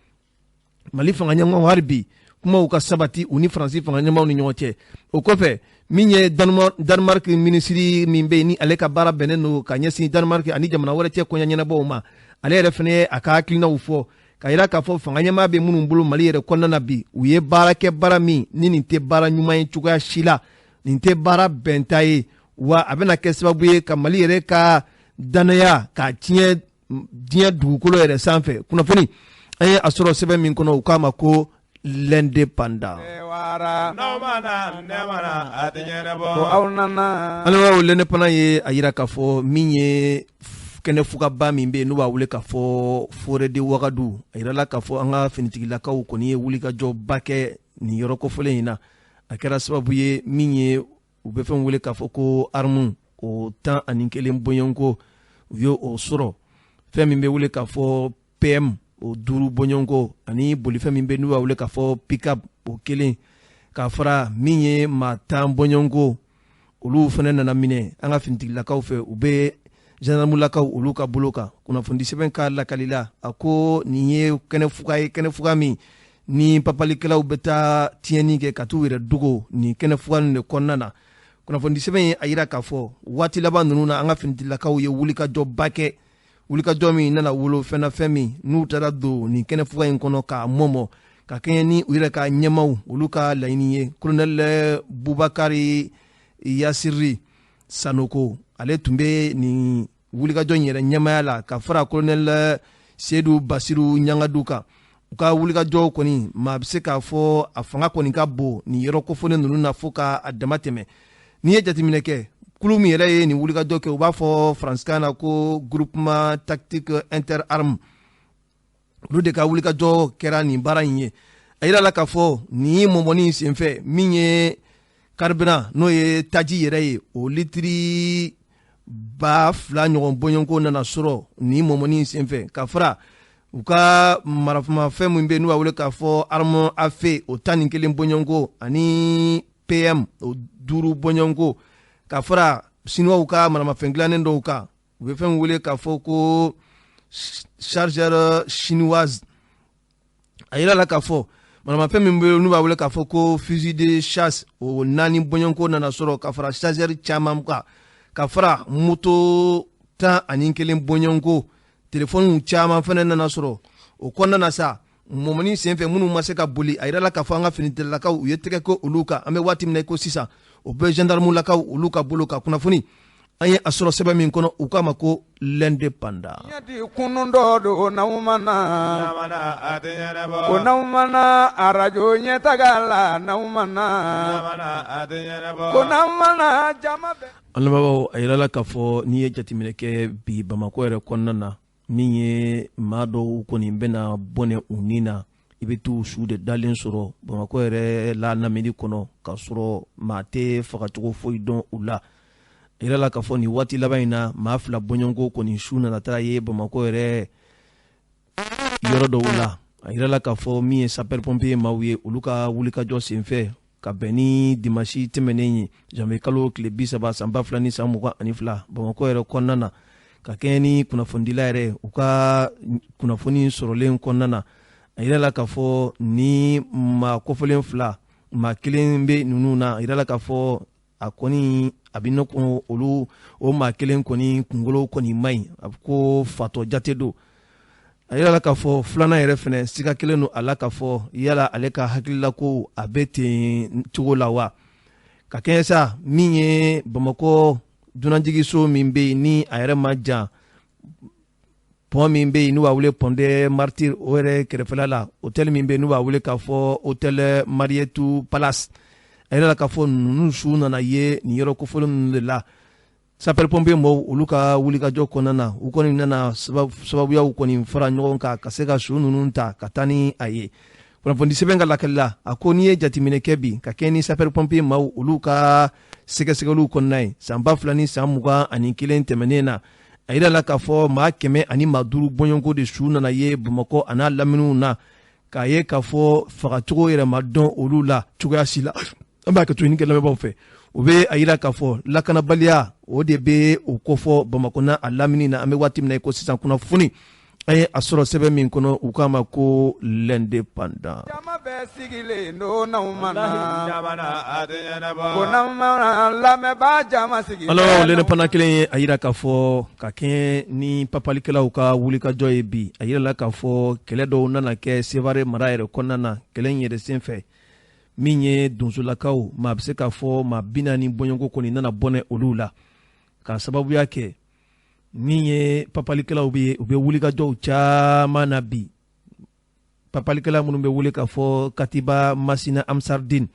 Mali fanga ɲɛmaaw, hali bi kumaw ka sabati u ni Faransi fanga ɲɛmaaw ni ɲɔgɔn cɛ. O kɔfɛ, min ye Danemark minisiri min bɛ yen, ni ale ka baara bɛnnen don ka ɲɛsin Danemark ani jamana wɛrɛ cɛ koɲɛ ɲɛnabɔw ma, ale yɛrɛ fana ye a ka hakilinaw fɔ ka yira k'a fɔ fanga ɲɛmaa bɛ minnu bolo Mali yɛrɛ kɔnɔna na bi, u ye baara kɛ, baara min ni nin tɛ baara ɲuman ye cogoya si la, nin tɛ baara bɛnta ye, wa a bɛna kɛ sababu ye ka Mali yɛrɛ ka danaya k'a tiɲɛ diɲɛ dugukolo yɛrɛ sanfɛ. Kunnafoni an ye a sɔrɔ sɛbɛn min kɔnɔ, u k'a ma ko L'Indépendant. Alimaw, L'Indépendant ye a yira k'a fɔ min ye kɛnɛ fugaba min bɛ yen, n'u b'a wele k'a fɔ Forêt de Ouagadou, a yirala k'a fɔ an ka finitigilakaw kɔni ye wulikajɔba kɛ nin yɔrɔ kofɔlen in na. A kɛra sababu ye min ye u U bɛ fɛn wele k'a fɔ ko arme, o 11 bɔɲɔgɔnko, u ye o sɔrɔ. Fɛn min bɛ wele k'a fɔ PM, o 5 bɔɲɔgɔnko, ani bolifɛn min bɛ n'u b'a wele k'a fɔ pick-up, o 1, k'a fara min ye maa 10 bɔɲɔgɔnko, olu fana nana minɛ an ka finitigilakaw fɛ. U bɛ gendarmelakaw olu ka bolo kan. Kunnafoni sɛbɛn ka lakalila, a ko nin ye kɛnɛfuga ye, kɛnɛfuga min ni papalikɛlaw bɛ taa tiɲɛni kɛ ka t'u yɛrɛ dogo nin kɛnɛfuga ninnu de kɔnɔna na. Kunnafoni sɛbɛn ye a yira k'a fɔ waati laban ninnu na, an ka finitigilakaw ye wulikajɔba kɛ, wulikajɔ min nana wolo fɛn na, fɛn min n'u taara don nin kɛnɛfuga in kɔnɔ k'a mɔmɔ, ka kɛɲɛ ni u yɛrɛ ka ɲɛmaw olu ka laɲini ye. Colonel Bubakari Yasiri Sanoko, ale tun bɛ nin wulikajɔ in yɛrɛ ɲɛmaya la, ka fara colonel Seydou Basiru Ɲangadu kan. U ka wulikajɔ kɔni, maa bɛ se k'a fɔ a fanga kɔni ka bon nin yɔrɔ kofɔlen ninnu na fo k'a dama tɛmɛ. N'i ye jateminɛ kɛ, kulu min yɛrɛ ye nin wulikajɔ kɛ, u b'a fɔ faransikan na ko Groupement Tactique Interarmes, olu de ka wulikajɔ kɛra nin baara in ye. A yira la k'a fɔ nin mɔmɔni senfɛ, min ye carburant, n'o ye taji yɛrɛ ye, o litiri 2000 ɲɔgɔn bɔɲɔgɔnko nana sɔrɔ nin mɔmɔni senfɛ, ka fara u ka marafamafɛn min bɛ yen n'u b'a wele k'a fɔ arme à feu, o 11 bɔɲɔgɔnko, ani PM, o 5 bɔɲɔgɔnko, ka fara sinuwaw ka maramafɛn dilannen dɔw kan, u bɛ fɛn wele k'a fɔ ko chargeur chinoise. A yira la k'a fɔ maramafɛn min bɛ yen n'u b'a wele k'a fɔ ko fusil de chasse, o 4 bɔɲɔgɔnko nana sɔrɔ, ka fara chargeur caman kan, ka fara moto 11 bɔɲɔgɔnko, telefɔniw caman fana nana sɔrɔ o kɔnɔna na sa. Mɔmɔni senfɛ, minnu ma se ka boli, a yirala k'a fɔ an ka finitigilakaw u ye tɛgɛ ko olu kan. An bɛ waati min na i ko sisan, o bɛ gendarmelakaw olu ka bolo kan. Kunnafoni an ye a sɔrɔ sɛbɛn min kɔnɔ, u k'a ma ko L'Indépendant. Ɲɛdi kunun dɔ don n'aw ma na, ko n'aw ma na arajo ɲɛtaga la, n'aw ma na, ko n'aw ma na jama bɛɛ. An lamɛnbagaw, a yirala k'a fɔ n'i ye jateminɛ kɛ bi Bamakɔ yɛrɛ kɔnɔna na, min ye maa dɔw kɔni bɛna bɔnɛ u ni na, i bɛ t'u su de dalen sɔrɔ Bamakɔ yɛrɛ la lamini kɔnɔ, k'a sɔrɔ maa tɛ fagacogo foyi dɔn u la. A yirala k'a fɔ nin waati laban in na, maa 2 bɔɲɔgɔnko kɔni su nana taa ye Bamakɔ yɛrɛ yɔrɔ dɔw la. A yirala k'a fɔ min ye sapeur pompier maaw ye, olu ka wulikajɔ senfɛ, ka bɛn ni dimanche tɛmɛnen ye, janvier kalo tile 30 san 2022, Bamakɔ yɛrɛ kɔnɔna na, ka kɛɲɛ ni kunnafonidila yɛrɛ u ka kunnafoni sɔrɔlen kɔnɔna na, a yirala k'a fɔ ni maa kofɔlen 2, maa 1 bɛ ninnu na. A yirala k'a fɔ a kɔni a bɛ ne ko olu o maa 1 kɔni kunkolo kɔni man ɲi, a ko fatɔ jate don. A yirala k'a fɔ filanan yɛrɛ fɛnɛ siga kelen don a la k'a fɔ yala ale ka hakilila ko a bɛ ten cogo la wa. Ka kɛɲɛ sa min ye Bamakɔ dunanjiginso min bɛ yen ni a yɛrɛ ma jan, pont min bɛ yen n'u b'a wele pont des Martyrs, o yɛrɛ kɛrɛfɛla la, hôtel min bɛ yen n'u b'a wele k'a fɔ hôtel Marriott Palace, a yirala k'a fɔ ninnu su nana ye nin yɔrɔ kofɔlen ninnu de la. Sapeur pompier mɔgɔw olu ka wulikajɔ kɔnɔna na, u kɔni nana sababuyaw kɔni fara ɲɔgɔn kan ka se ka su ninnu ta ka taa ni a ye. Kunnafoni sɛbɛn ka lakali la, a ko n'i ye jateminɛ kɛ bi, ka kɛɲɛ ni sapeur pompier maaw olu ka sɛgɛsɛgɛliw kɔnɔna ye, san 2021 tɛmɛnen na, a yirala k'a fɔ maa 105 bɔɲɔgɔnko de su nana ye Bamakɔ a n'a laminiw na, k'a ye k'a fɔ fagacogo yɛrɛ ma dɔn olu la cogoya si la. An b'a kɛ to ɲini kɛ lamɛnbaaw fɛ, o bɛ a yira k'a fɔ lakanabaliya o de bɛ o kofɔ Bamakɔ n'a a lamini na. An bɛ waati min na i ko sisan, kunnafoni an ye a sɔrɔ sɛbɛn min kɔnɔ, u k'a ma ko L'Indépendant. Jama bɛɛ sigilen don n'aw ma na, ko n'aw ma na lamɛnbaa jama sigilen. Alors L'Indépendant kelen ye a yira k'a fɔ ka kɛɲɛ ni papalikɛlaw ka wulikajɔ ye bi, a yirala k'a fɔ kɛlɛ dɔw nana kɛ Sevare mara yɛrɛ kɔnɔna na. Kɛlɛ in yɛrɛ senfɛ, min ye donsolakaw, maa bɛ se k'a fɔ maa 40 bɔɲɔgɔnko kɔni nana bɔnɛ olu la, k'a sababuya kɛ min ye papalikɛlaw bɛ u bɛ wulikajɔw caman na bi. Papalikɛla minnu bɛ wele k'a fɔ Katiba Masina Amsardine,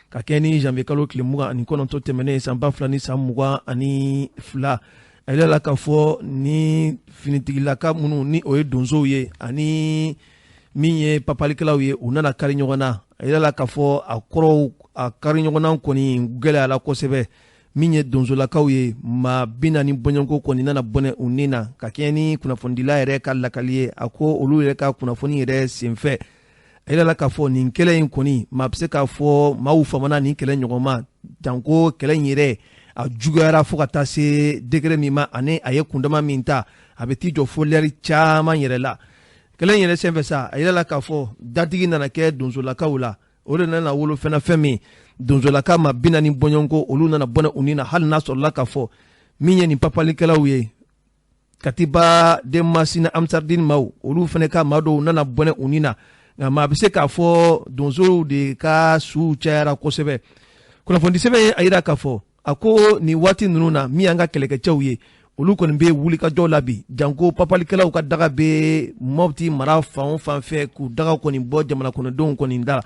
ka kɛ ni janvier kalo tile 29 tɛmɛnen san 2022, a yirala k'a fɔ ni finitigilaka minnu ni o ye donsow ye ani min ye papalikɛlaw ye, u nana kari ɲɔgɔn na. A yirala k'a fɔ a kɔrɔw a kari ɲɔgɔnna kɔni gɛlɛyala kosɛbɛ. Min ye donsolakaw ye, maa 40 bɔɲɔgɔnko kɔni nana bɔnɛ u ni na, ka kɛɲɛ ni kunnafonidila yɛrɛ ka lakali ye. A ko olu yɛrɛ ka kunnafoni yɛrɛ senfɛ, a yirala k'a fɔ nin kɛlɛ in kɔni, maa bɛ se k'a fɔ maaw famana nin kɛlɛ ɲɔgɔn ma, janko kɛlɛ in yɛrɛ a juguyara fo ka taa se degré min ma, ani a ye kundama min ta, a bɛ t'i jɔ fo lɛri caman yɛrɛ la. Kɛlɛ in yɛrɛ senfɛ sa, a yirala k'a fɔ datigi nana kɛ donsolakaw la. O de nana wolo fɛnɛ fɛn min, donsolaka ma 40 bɔɲɔgɔnko olu nana bɔnɛ u ni na, hali n'a sɔrɔla k'a fɔ min ye nin papalikɛlaw ye, Katiba de Masina Ansardine maaw, olu fɛnɛ ka maa dɔw nana bɔnɛ u ni na. Nka maa bɛ se k'a fɔ donsow de ka suw cayara kosɛbɛ. Kunnafoni sɛbɛn ye a yira k'a fɔ a ko nin waati ninnu na, min y'an ka kɛlɛkɛcɛw ye, olu kɔni bɛ wulikajɔ la bi, janko papalikɛlaw ka daga bɛ Mɔpti mara fan o fan fɛ, k'u daga kɔni bɔ jamana kɔnɔdenw kɔni da.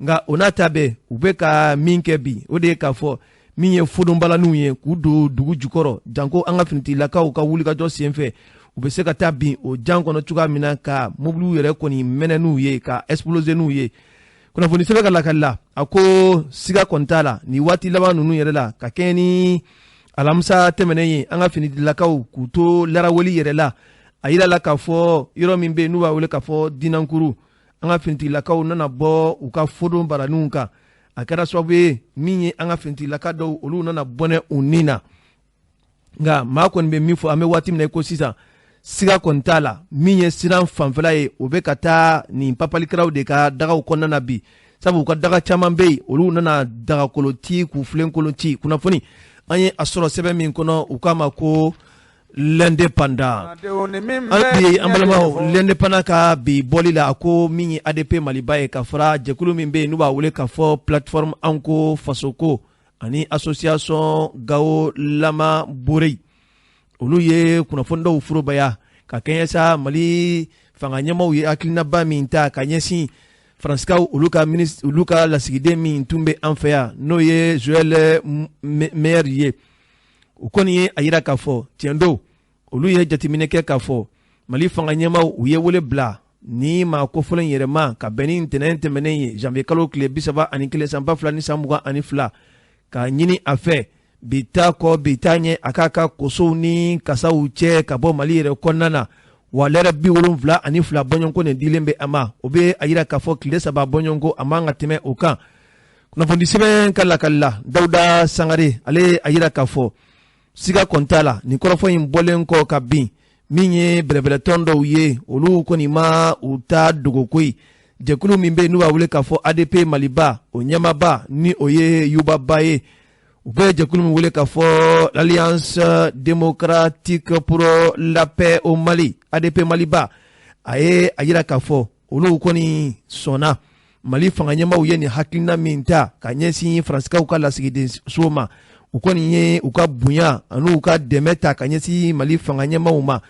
Nka o n'a ta bɛɛ, u bɛ ka min kɛ bi, o de ye k'a fɔ min ye fodonbalaniw ye k'u don dugu jukɔrɔ, janko an ka finitigilakaw ka wulikajɔ senfɛ, u bɛ se ka taa bin o jan kɔnɔ cogoya min na, ka mobiliw yɛrɛ kɔni mɛnɛ n'u ye, ka exploser n'u ye. Kunnafoni sɛbɛn ka lakali la, a ko siga kɔni t'a la, nin waati laban ninnu yɛrɛ la, ka kɛɲɛ ni alamisa tɛmɛnen ye, an ka finitigilakaw k'u to laraweli yɛrɛ la, a yirala k'a fɔ yɔrɔ min bɛ yen n'u b'a wele k'a fɔ Dinankuru, an ka finitigilakaw nana bɔ u ka fodon baraninw kan. A kɛra sababu ye min ye an ka finitigilaka dɔw, olu nana bɔnɛ u ni na. Nka maa kɔni bɛ min fɔ, an bɛ waati min na i ko sisan, siga kɔni t'a la, min ye siran fanfɛla ye, o bɛ ka taa nin papalikɛlaw de ka dagaw kɔnɔna na bi, sabu u ka daga caman bɛ yen, olu nana dagakolo ci k'u filenkolon ci. Kunnafoni an ye a sɔrɔ sɛbɛn min kɔnɔ, u k'a ma ko L'Indépendant. An bi an balimaw, L'Indépendant ka bi bɔli la, a ko min ye ADP Maliba ye, ka fara jɛkulu min bɛ yen n'u b'a wele k'a fɔ plateforme Anko Fasoko ani association Gao Lama Borey, olu ye kunnafoni dɔw forobaya ka kɛɲɛ sa Mali fanga ɲɛmaaw ye hakilinaba min ta ka ɲɛsin Faransikaw olu ka ministre, olu ka lasigiden min tun bɛ an fɛ yan, n'o ye Joël Meyer ye. U kɔni ye a yira k'a fɔ tiɲɛ don, olu ye jateminɛ kɛ k'a fɔ Mali fanga ɲɛmaaw u ye wele bila ni maa kofɔlen yɛrɛ ma, ka bɛn ni ntɛnɛn tɛmɛnen ye, janvier kalo tile 31 san 2022, k'a ɲini a fɛ bi taa kɔ bi taa ɲɛ, a k'a ka kosow ni kasaw cɛ ka bɔ Mali yɛrɛ kɔnɔna na. Wa lɛrɛ 72 bɔɲɔgɔnko de dilen bɛ a ma, o bɛ a yira k'a fɔ tile 3 bɔɲɔgɔnko a man ka tɛmɛ o kan. Kunnafoni sɛbɛn ka lakali la, Dawuda Sangare ale a yira k'a fɔ siga kɔni t'a la, nin kɔrɔfɔ in bɔlen kɔ ka bin, min ye bɛrɛbɛrɛtɔn dɔw ye, olu kɔni ma u ta dogo koyi. Jɛkulu min bɛ yen n'u b'a wele k'a fɔ ADP Maliba, o ɲɛmaaba ni o ye Yuba Ba ye, u bɛ jɛkulu min wele k'a fɔ l'Alliance démocratique pour la paix au Mali, ADP Maliba, a ye a yira k'a fɔ olu kɔni sɔnna Mali fanga ɲɛmaaw ye nin hakilina min ta ka ɲɛsin Faransikaw ka lasigidenso ma. U kɔni ye u ka bonya ani u ka dɛmɛ ta ka ɲɛsin Mali fanga ɲɛmaaw ma,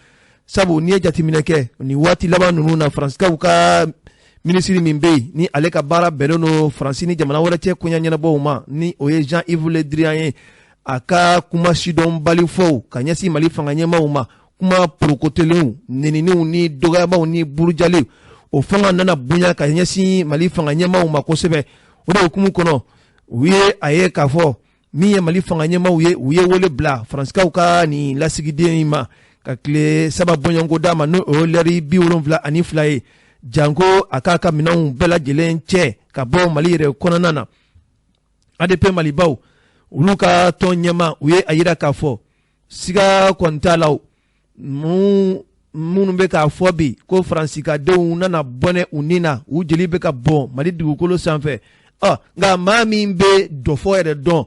sabu n'i ye jateminɛ kɛ nin waati laban ninnu na, Faransikaw ka minisiri min bɛ yen ni ale ka baara bɛnnen don Faransi ni jamana wɛrɛ cɛ koɲɛ ɲɛnabɔw ma, ni o ye Jean-Yves Le Drian ye, a ka kuma sidɔnbali fɔw ka ɲɛsin Mali fanga ɲɛmaaw ma, kuma porokotelenw, neniniw ni dɔgɔyamaw ni burujaliw, o fanga nana bonya ka ɲɛsin Mali fanga ɲɛmaaw ma kosɛbɛ. O de hukumu kɔnɔ, u ye a ye k'a fɔ min ye Mali fanga ɲɛmaaw ye, u ye wele bila Faransikaw ka nin lasigiden in ma ka tile 3 bɔɲɔgɔnko d'a ma, n'o ye lɛri 72 ye, janko a k'a ka minɛnw bɛɛ lajɛlen cɛ ka bɔ Mali yɛrɛ kɔnɔna na. ADP Malibaw olu ka tɔn ɲɛmaa, u ye a yira k'a fɔ siga kɔni t'a la, minnu bɛ k'a fɔ bi ko Faransikadenw nana bɔnɛ u ni na, u jeli bɛ ka bɔn Mali dugukolo sanfɛ. Ɔ nka maa min bɛ dɔfɔ yɛrɛ dɔn,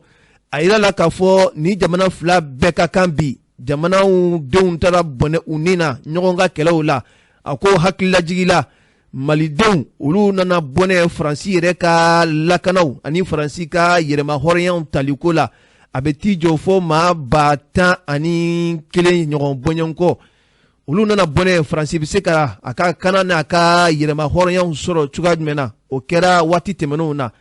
a yira la k'a fɔ ni jamana fila bɛɛ ka kan bi, jamanaw denw taara bɔnɛ u ni na ɲɔgɔn ka kɛlɛw la. A ko hakililajigi la, Malidenw olu nana bɔnɛ Faransi yɛrɛ ka lakanaw ani Faransi ka yɛrɛmahɔrɔnyaw taliko la, a bɛ t'i jɔ fɔ maa 11,000 ɲɔgɔn bɔɲɔgɔnkɔ. Olu nana bɔnɛ, Faransi bɛ se ka a ka kana n'a ka yɛrɛmahɔrɔnyaw sɔrɔ cogoya jumɛn na? O kɛra waati tɛmɛnenw na,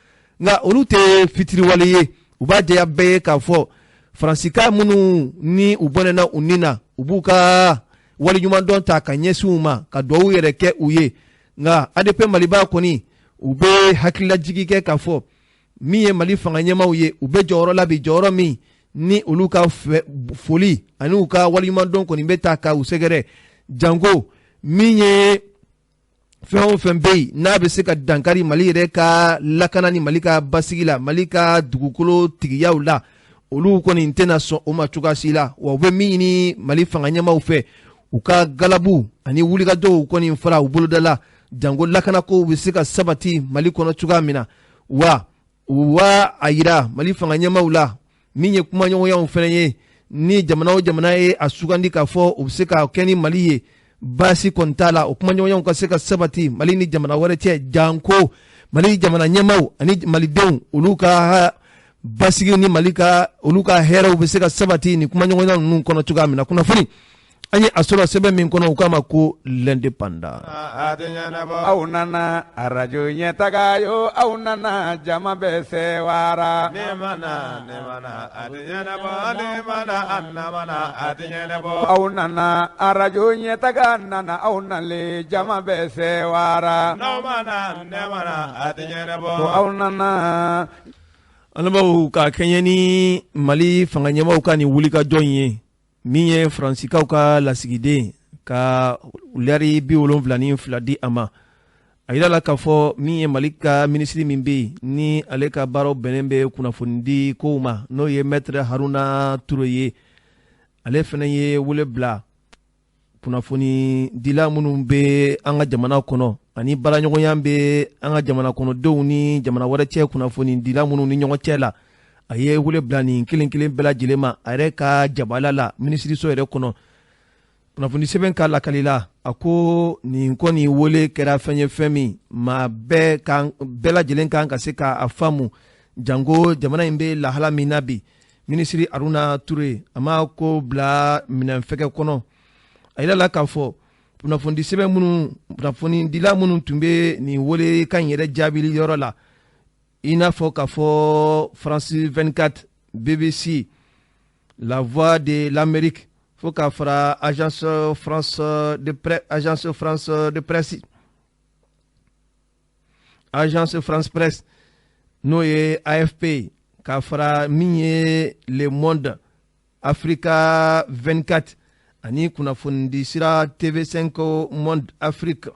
nka olu tɛ fitiriwale ye. U b'a jɛya bɛɛ ye k'a fɔ Faransika minnu ni u bɔnɛna u ni na, u b'u ka waleɲumandɔn ta ka ɲɛsin u ma, ka duwawu yɛrɛ kɛ u ye. Nka ADP Maliba kɔni, u bɛ hakililajigi kɛ k'a fɔ Min ye Mali fanga ɲɛmaaw ye, u bɛ jɔyɔrɔ la bi, jɔyɔrɔ min ni olu ka foli ani u ka waleɲumandɔn kɔni bɛ ta ka u sɛgɛrɛ, janko min ye fɛn o fɛn bɛ yen n'a bɛ se ka dankari Mali yɛrɛ ka lakana ni Mali ka basigi la, Mali ka dugukolo tigiyaw la, olu kɔni tɛna sɔn o ma cogoya si la. Wa u bɛ min ɲini Mali fanga ɲɛmaaw fɛ, u ka galabu ani wulikajɔw kɔni fara u boloda la, janko lakanakow bɛ se ka sabati Mali kɔnɔ cogoya min na. Wa u b'a a yira Mali fanga ɲɛmaaw la, min ye kumaɲɔgɔnyaw fana ye, ni jamana o jamana ye a sugandi k'a fɔ u bɛ se ka kɛ ni Mali ye, baasi kɔni t'a la, o kumaɲɔgɔnyaw ka se ka sabati Mali ni jamana wɛrɛ cɛ, janko Mali jamana ɲɛmaaw ani malidenw, olu ka basigi ni Mali ka olu ka hɛrɛw bɛ se ka sabati nin kumaɲɔgɔnya ninnu kɔnɔ cogoya min na. Kunnafoni an ye a sɔrɔ sɛbɛn min kɔnɔ, u k'a ma ko L'Indépendant. Aw nana arajo ɲɛtaga yo, aw nana jama bɛ sewara. Aw nana arajo ɲɛtaga nana, aw nale jama bɛ sewara. Aw nana. An baw ka kɛɲɛ ni Mali fanga ɲɛmaaw ka nin wulikajɔ in ye, min ye Faransikaw ka lasigiden ka lɛri 72 di a ma, a yirala k'a fɔ min ye Mali ka minisiri min bɛ yen ni ale ka baaraw bɛnnen bɛ kunnafonidi kow ma, n'o ye Maître Haruna Ture ye, ale fana ye wele bila kunnafonidila minnu bɛ an ka jamana kɔnɔ ani baaraɲɔgɔnya bɛ an ka jamana kɔnɔdenw ni jamana wɛrɛ cɛ kunnafonidila minnu ni ɲɔgɔn cɛ la. A ye wele bila nin kelen kelen bɛɛ lajɛlen ma a yɛrɛ ka jabala la minisiriso yɛrɛ kɔnɔ. Kunnafoni sɛbɛn ka lakali la, a ko nin kɔni wele kɛra fɛn ye, fɛn min maa bɛɛ kan, bɛɛ lajɛlen kan ka se k'a faamu, janko jamana in bɛ lahala min na bi. Minisiri Haruna Ture, a ma ko bila minɛnfɛgɛ kɔnɔ. A yirala k'a fɔ kunnafonidi sɛbɛn minnu, kunnafonidila minnu tun bɛ nin wele kan yɛrɛ jaabili yɔrɔ la, i n'a fɔ k'a fɔ France 24, BBC, La Voix de l'Amérique, fo k'a fara Agence France de Presse, Agence France Presse n'o ye AFP, k'a fara min ye Le Monde, Africa 24 ani kunnafonidi sira TV5 Monde Afrique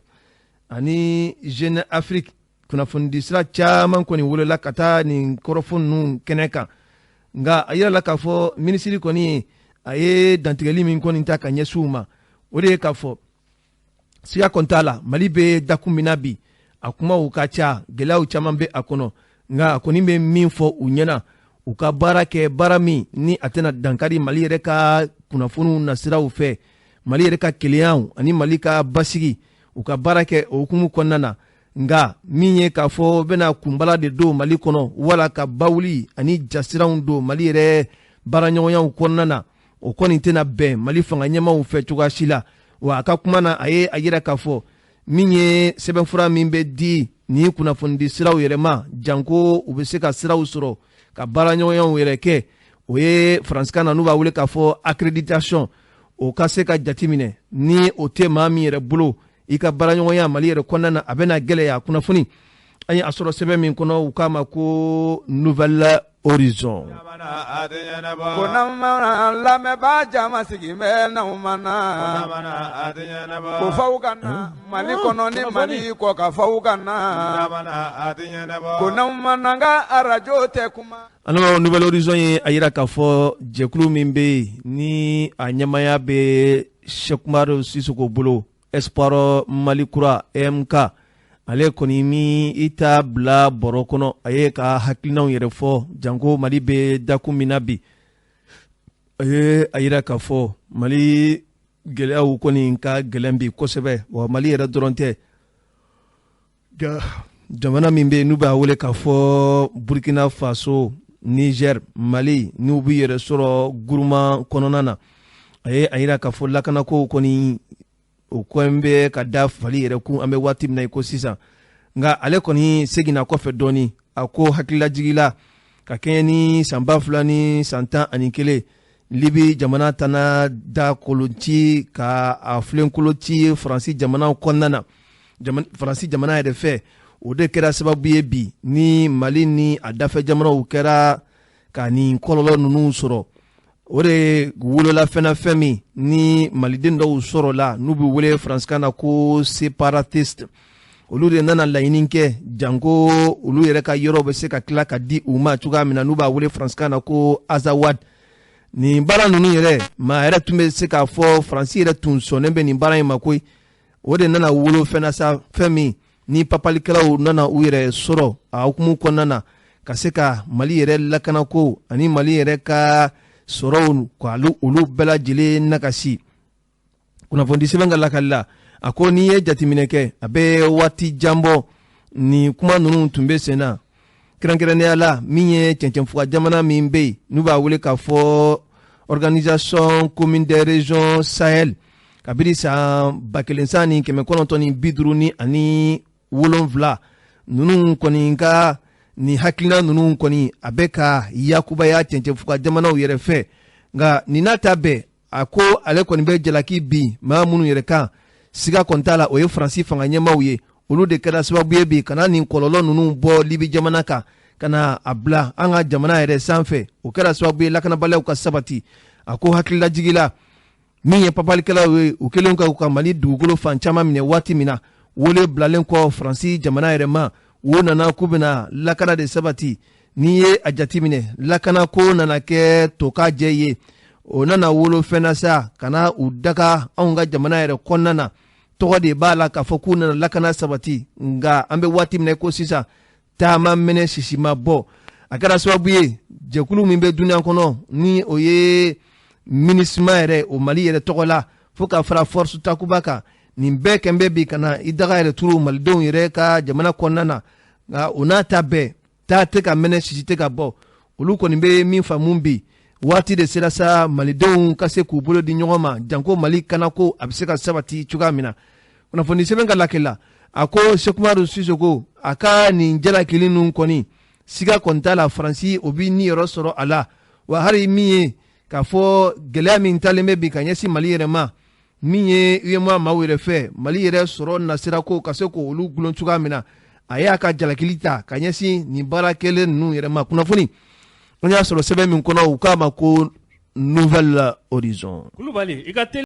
ani Jeune Afrique, kunnafonidi sira caman kɔni wolola ka taa nin kɔrɔfɔ ninnu kɛnɛ kan. Nka a yirala k'a fɔ minisiri kɔni a ye dantigɛli min kɔni ta ka ɲɛsin u ma, o de ye k'a fɔ siga kɔni t'a la, Mali bɛ dakun min na bi, a kumaw ka ca, gɛlɛyaw caman bɛ a kɔnɔ, nka a kɔni bɛ min fɔ u ɲɛna, u ka baara kɛ baara min ni a tɛna dankari Mali yɛrɛ ka kunnafoniw nasiraw fɛ, Mali yɛrɛ ka kelenyaw ani Mali ka basigi, u ka baara kɛ o hukumu kɔnɔna na. Nka min ye k'a fɔ bɛna kunbala de don Mali kɔnɔ, wala ka bawuli ani jasiranw don Mali yɛrɛ baaraɲɔgɔnyaw kɔnɔna na, o kɔni tɛna bɛn Mali fanga ɲɛmaaw fɛ cogoya si la. Wa a ka kuma na, a ye a yira k'a fɔ min ye sɛbɛnfura min bɛ di nin kunnafonidi siraw yɛrɛ ma, janko u bɛ se ka siraw sɔrɔ ka baaraɲɔgɔnyaw yɛrɛ kɛ, o ye faransikan na n'u b'a wele k'a fɔ accréditation, o ka se ka jateminɛ. Ni o tɛ maa min yɛrɛ bolo, i ka baaraɲɔgɔnya Mali yɛrɛ kɔnɔna na, a bɛna gɛlɛya. Kunnafoni an ye a sɔrɔ sɛbɛn min kɔnɔ, u k'a ma ko Nouvelle Horizon. Ko lamɛnbaa jama sigi bɛ n'aw ma na, ko faw ka na Mali kɔnɔ ni Mali kɔ ka faw ka na, ko n'aw ma na n ka arajo tɛ kuma. An ka Nouvelle Horizon ye a yira k'a fɔ jɛkulu min bɛ yen ni a ɲɛmaaya bɛ Cheick Oumar Sissoko bolo, Espoir Mali Kura EMK, ale kɔni min i ta bila bɔrɔ kɔnɔ, a ye ka hakilinaw yɛrɛ fɔ, janko Mali bɛ dakun min na bi. A ye a yira k'a fɔ Mali gɛlɛyaw kɔni ka gɛlɛn bi kosɛbɛ, wa Mali yɛrɛ dɔrɔn tɛ, jamana min bɛ yen n'u b'a wele k'a fɔ Burkina Faso, Niger, Mali, n'u b'u yɛrɛ sɔrɔ guruma kɔnɔna na. A ye a yira k'a fɔ lakanakow kɔni o kɔn bɛ ka da fali yɛrɛ kun an bɛ waati min na i ko sisan. Nka ale kɔni seginna kɔfɛ dɔɔni, a ko hakililajigila ka kɛɲɛ ni san 2011 Libi jamana tana da kolonci ka a filenkolon ci Faransi jamana kɔnɔna na, Faransi jamana yɛrɛ fɛ, O de kɛra sababu ye bi ni Mali ni a dafɛ jamanaw kɛra ka nin kɔlɔlɔ ninnu sɔrɔ. O de wolola fɛn na, fɛn min ni maliden dɔw sɔrɔla n'u bɛ wele faransikan na ko séparatiste. Olu de nana laɲini kɛ janko olu yɛrɛ ka yɔrɔ bɛ se ka tila ka di u ma cogoya min na, n'u b'a wele faransikan na ko Azawad. Nin baara ninnu yɛrɛ, maa yɛrɛ tun bɛ se k'a fɔ Faransi yɛrɛ tun sɔnnen bɛ nin baara in ma koyi. O de nana wolo fɛn na sa, fɛn min ni papalikɛlaw nana u yɛrɛ sɔrɔ a hukumu kɔnɔna na ka se ka Mali yɛrɛ lakanako ani Mali yɛrɛ ka sɔrɔw k'alu olu bɛɛ lajɛlen nakasi. Kunnafoni sɛbɛn ka lakali la, a ko n'i ye jateminɛ kɛ, a bɛ waati jan bɔ nin kuma ninnu tun bɛ sen na, kɛrɛnkɛrɛnnenya la min ye cɛncɛnfuga jamana min bɛ yen n'u b'a wele k'a fɔ Organisation commune des régions Sahel, kabini san 1957 ninnu kɔni ka nin hakilina ninnu kɔni, a bɛ ka yakubaya cɛncɛnfuga jamanaw yɛrɛ fɛ. Nka nin n'a ta bɛɛ, a ko ale kɔni bɛ jalaki bi maa minnu yɛrɛ kan, siga kɔni t'a la, o ye Faransi fanga ɲɛmaaw ye. Olu de kɛra sababu ye bi ka na nin kɔlɔlɔ ninnu bɔ Libi jamana kan ka na a bila an ka jamana yɛrɛ sanfɛ. O kɛra sababu ye lakanabaliyaw ka sabati. A ko hakililajigi la, min ye papalikɛlaw ye, u kɛlen ka Mali dugukolo fan caman minɛ waati min na, wele bilalen kɔ Faransi jamana yɛrɛ ma, o nana k'u bɛna lakana de sabati. N'i ye a jateminɛ, lakanako nana kɛ toka jɛ ye. O nana wolo fɛn na sa ka na u daga anw ka jamana yɛrɛ kɔnɔna na. Tɔgɔ de b'a la k'a fɔ k'u nana lakana sabati, nka an bɛ waati min na ko sisan, taama mɛnɛ sisi ma bɔ. A kɛra sababu ye jɛkulu min bɛ dunuya kɔnɔ, ni o ye MINUSMA yɛrɛ, o Mali yɛrɛ tɔgɔ la, fo ka fara Force Takuba kan, nin bɛɛ kɛn bɛ bi ka na i daga yɛrɛ turu malidenw yɛrɛ ka jamana kɔnɔna na. Nka o n'a ta bɛɛ, taa tɛ ka mɛnɛ, sisi tɛ ka bɔ. Olu kɔni bɛ min faamu bi, waati de sera sa malidenw ka se k'u bolo di ɲɔgɔn ma janko Mali kanako a bɛ se ka sabati cogoya min na. Kunnafoni sɛbɛn ka lakela, a ko Sekumaru Sisoko a ka nin jalakili ninnu kɔni, siga kɔni t'a la, Faransi o bɛ niyɔrɔ sɔrɔ a la. Wa hali min ye k'a fɔ gɛlɛya min talen bɛ bi ka ɲɛsin Mali yɛrɛ ma, min ye UEMOA maaw yɛrɛ fɛ, Mali yɛrɛ sɔrɔ nasira ko ka se k'olu gulon cogoya min na, a y'a ka jalakili ta ka ɲɛsin nin baara kɛlen ninnu yɛrɛ ma. Kunnafoni an y'a sɔrɔ sɛbɛn min kɔnɔ, u k'a ma ko Nouvel Horizon. Kulubali, i ka teli.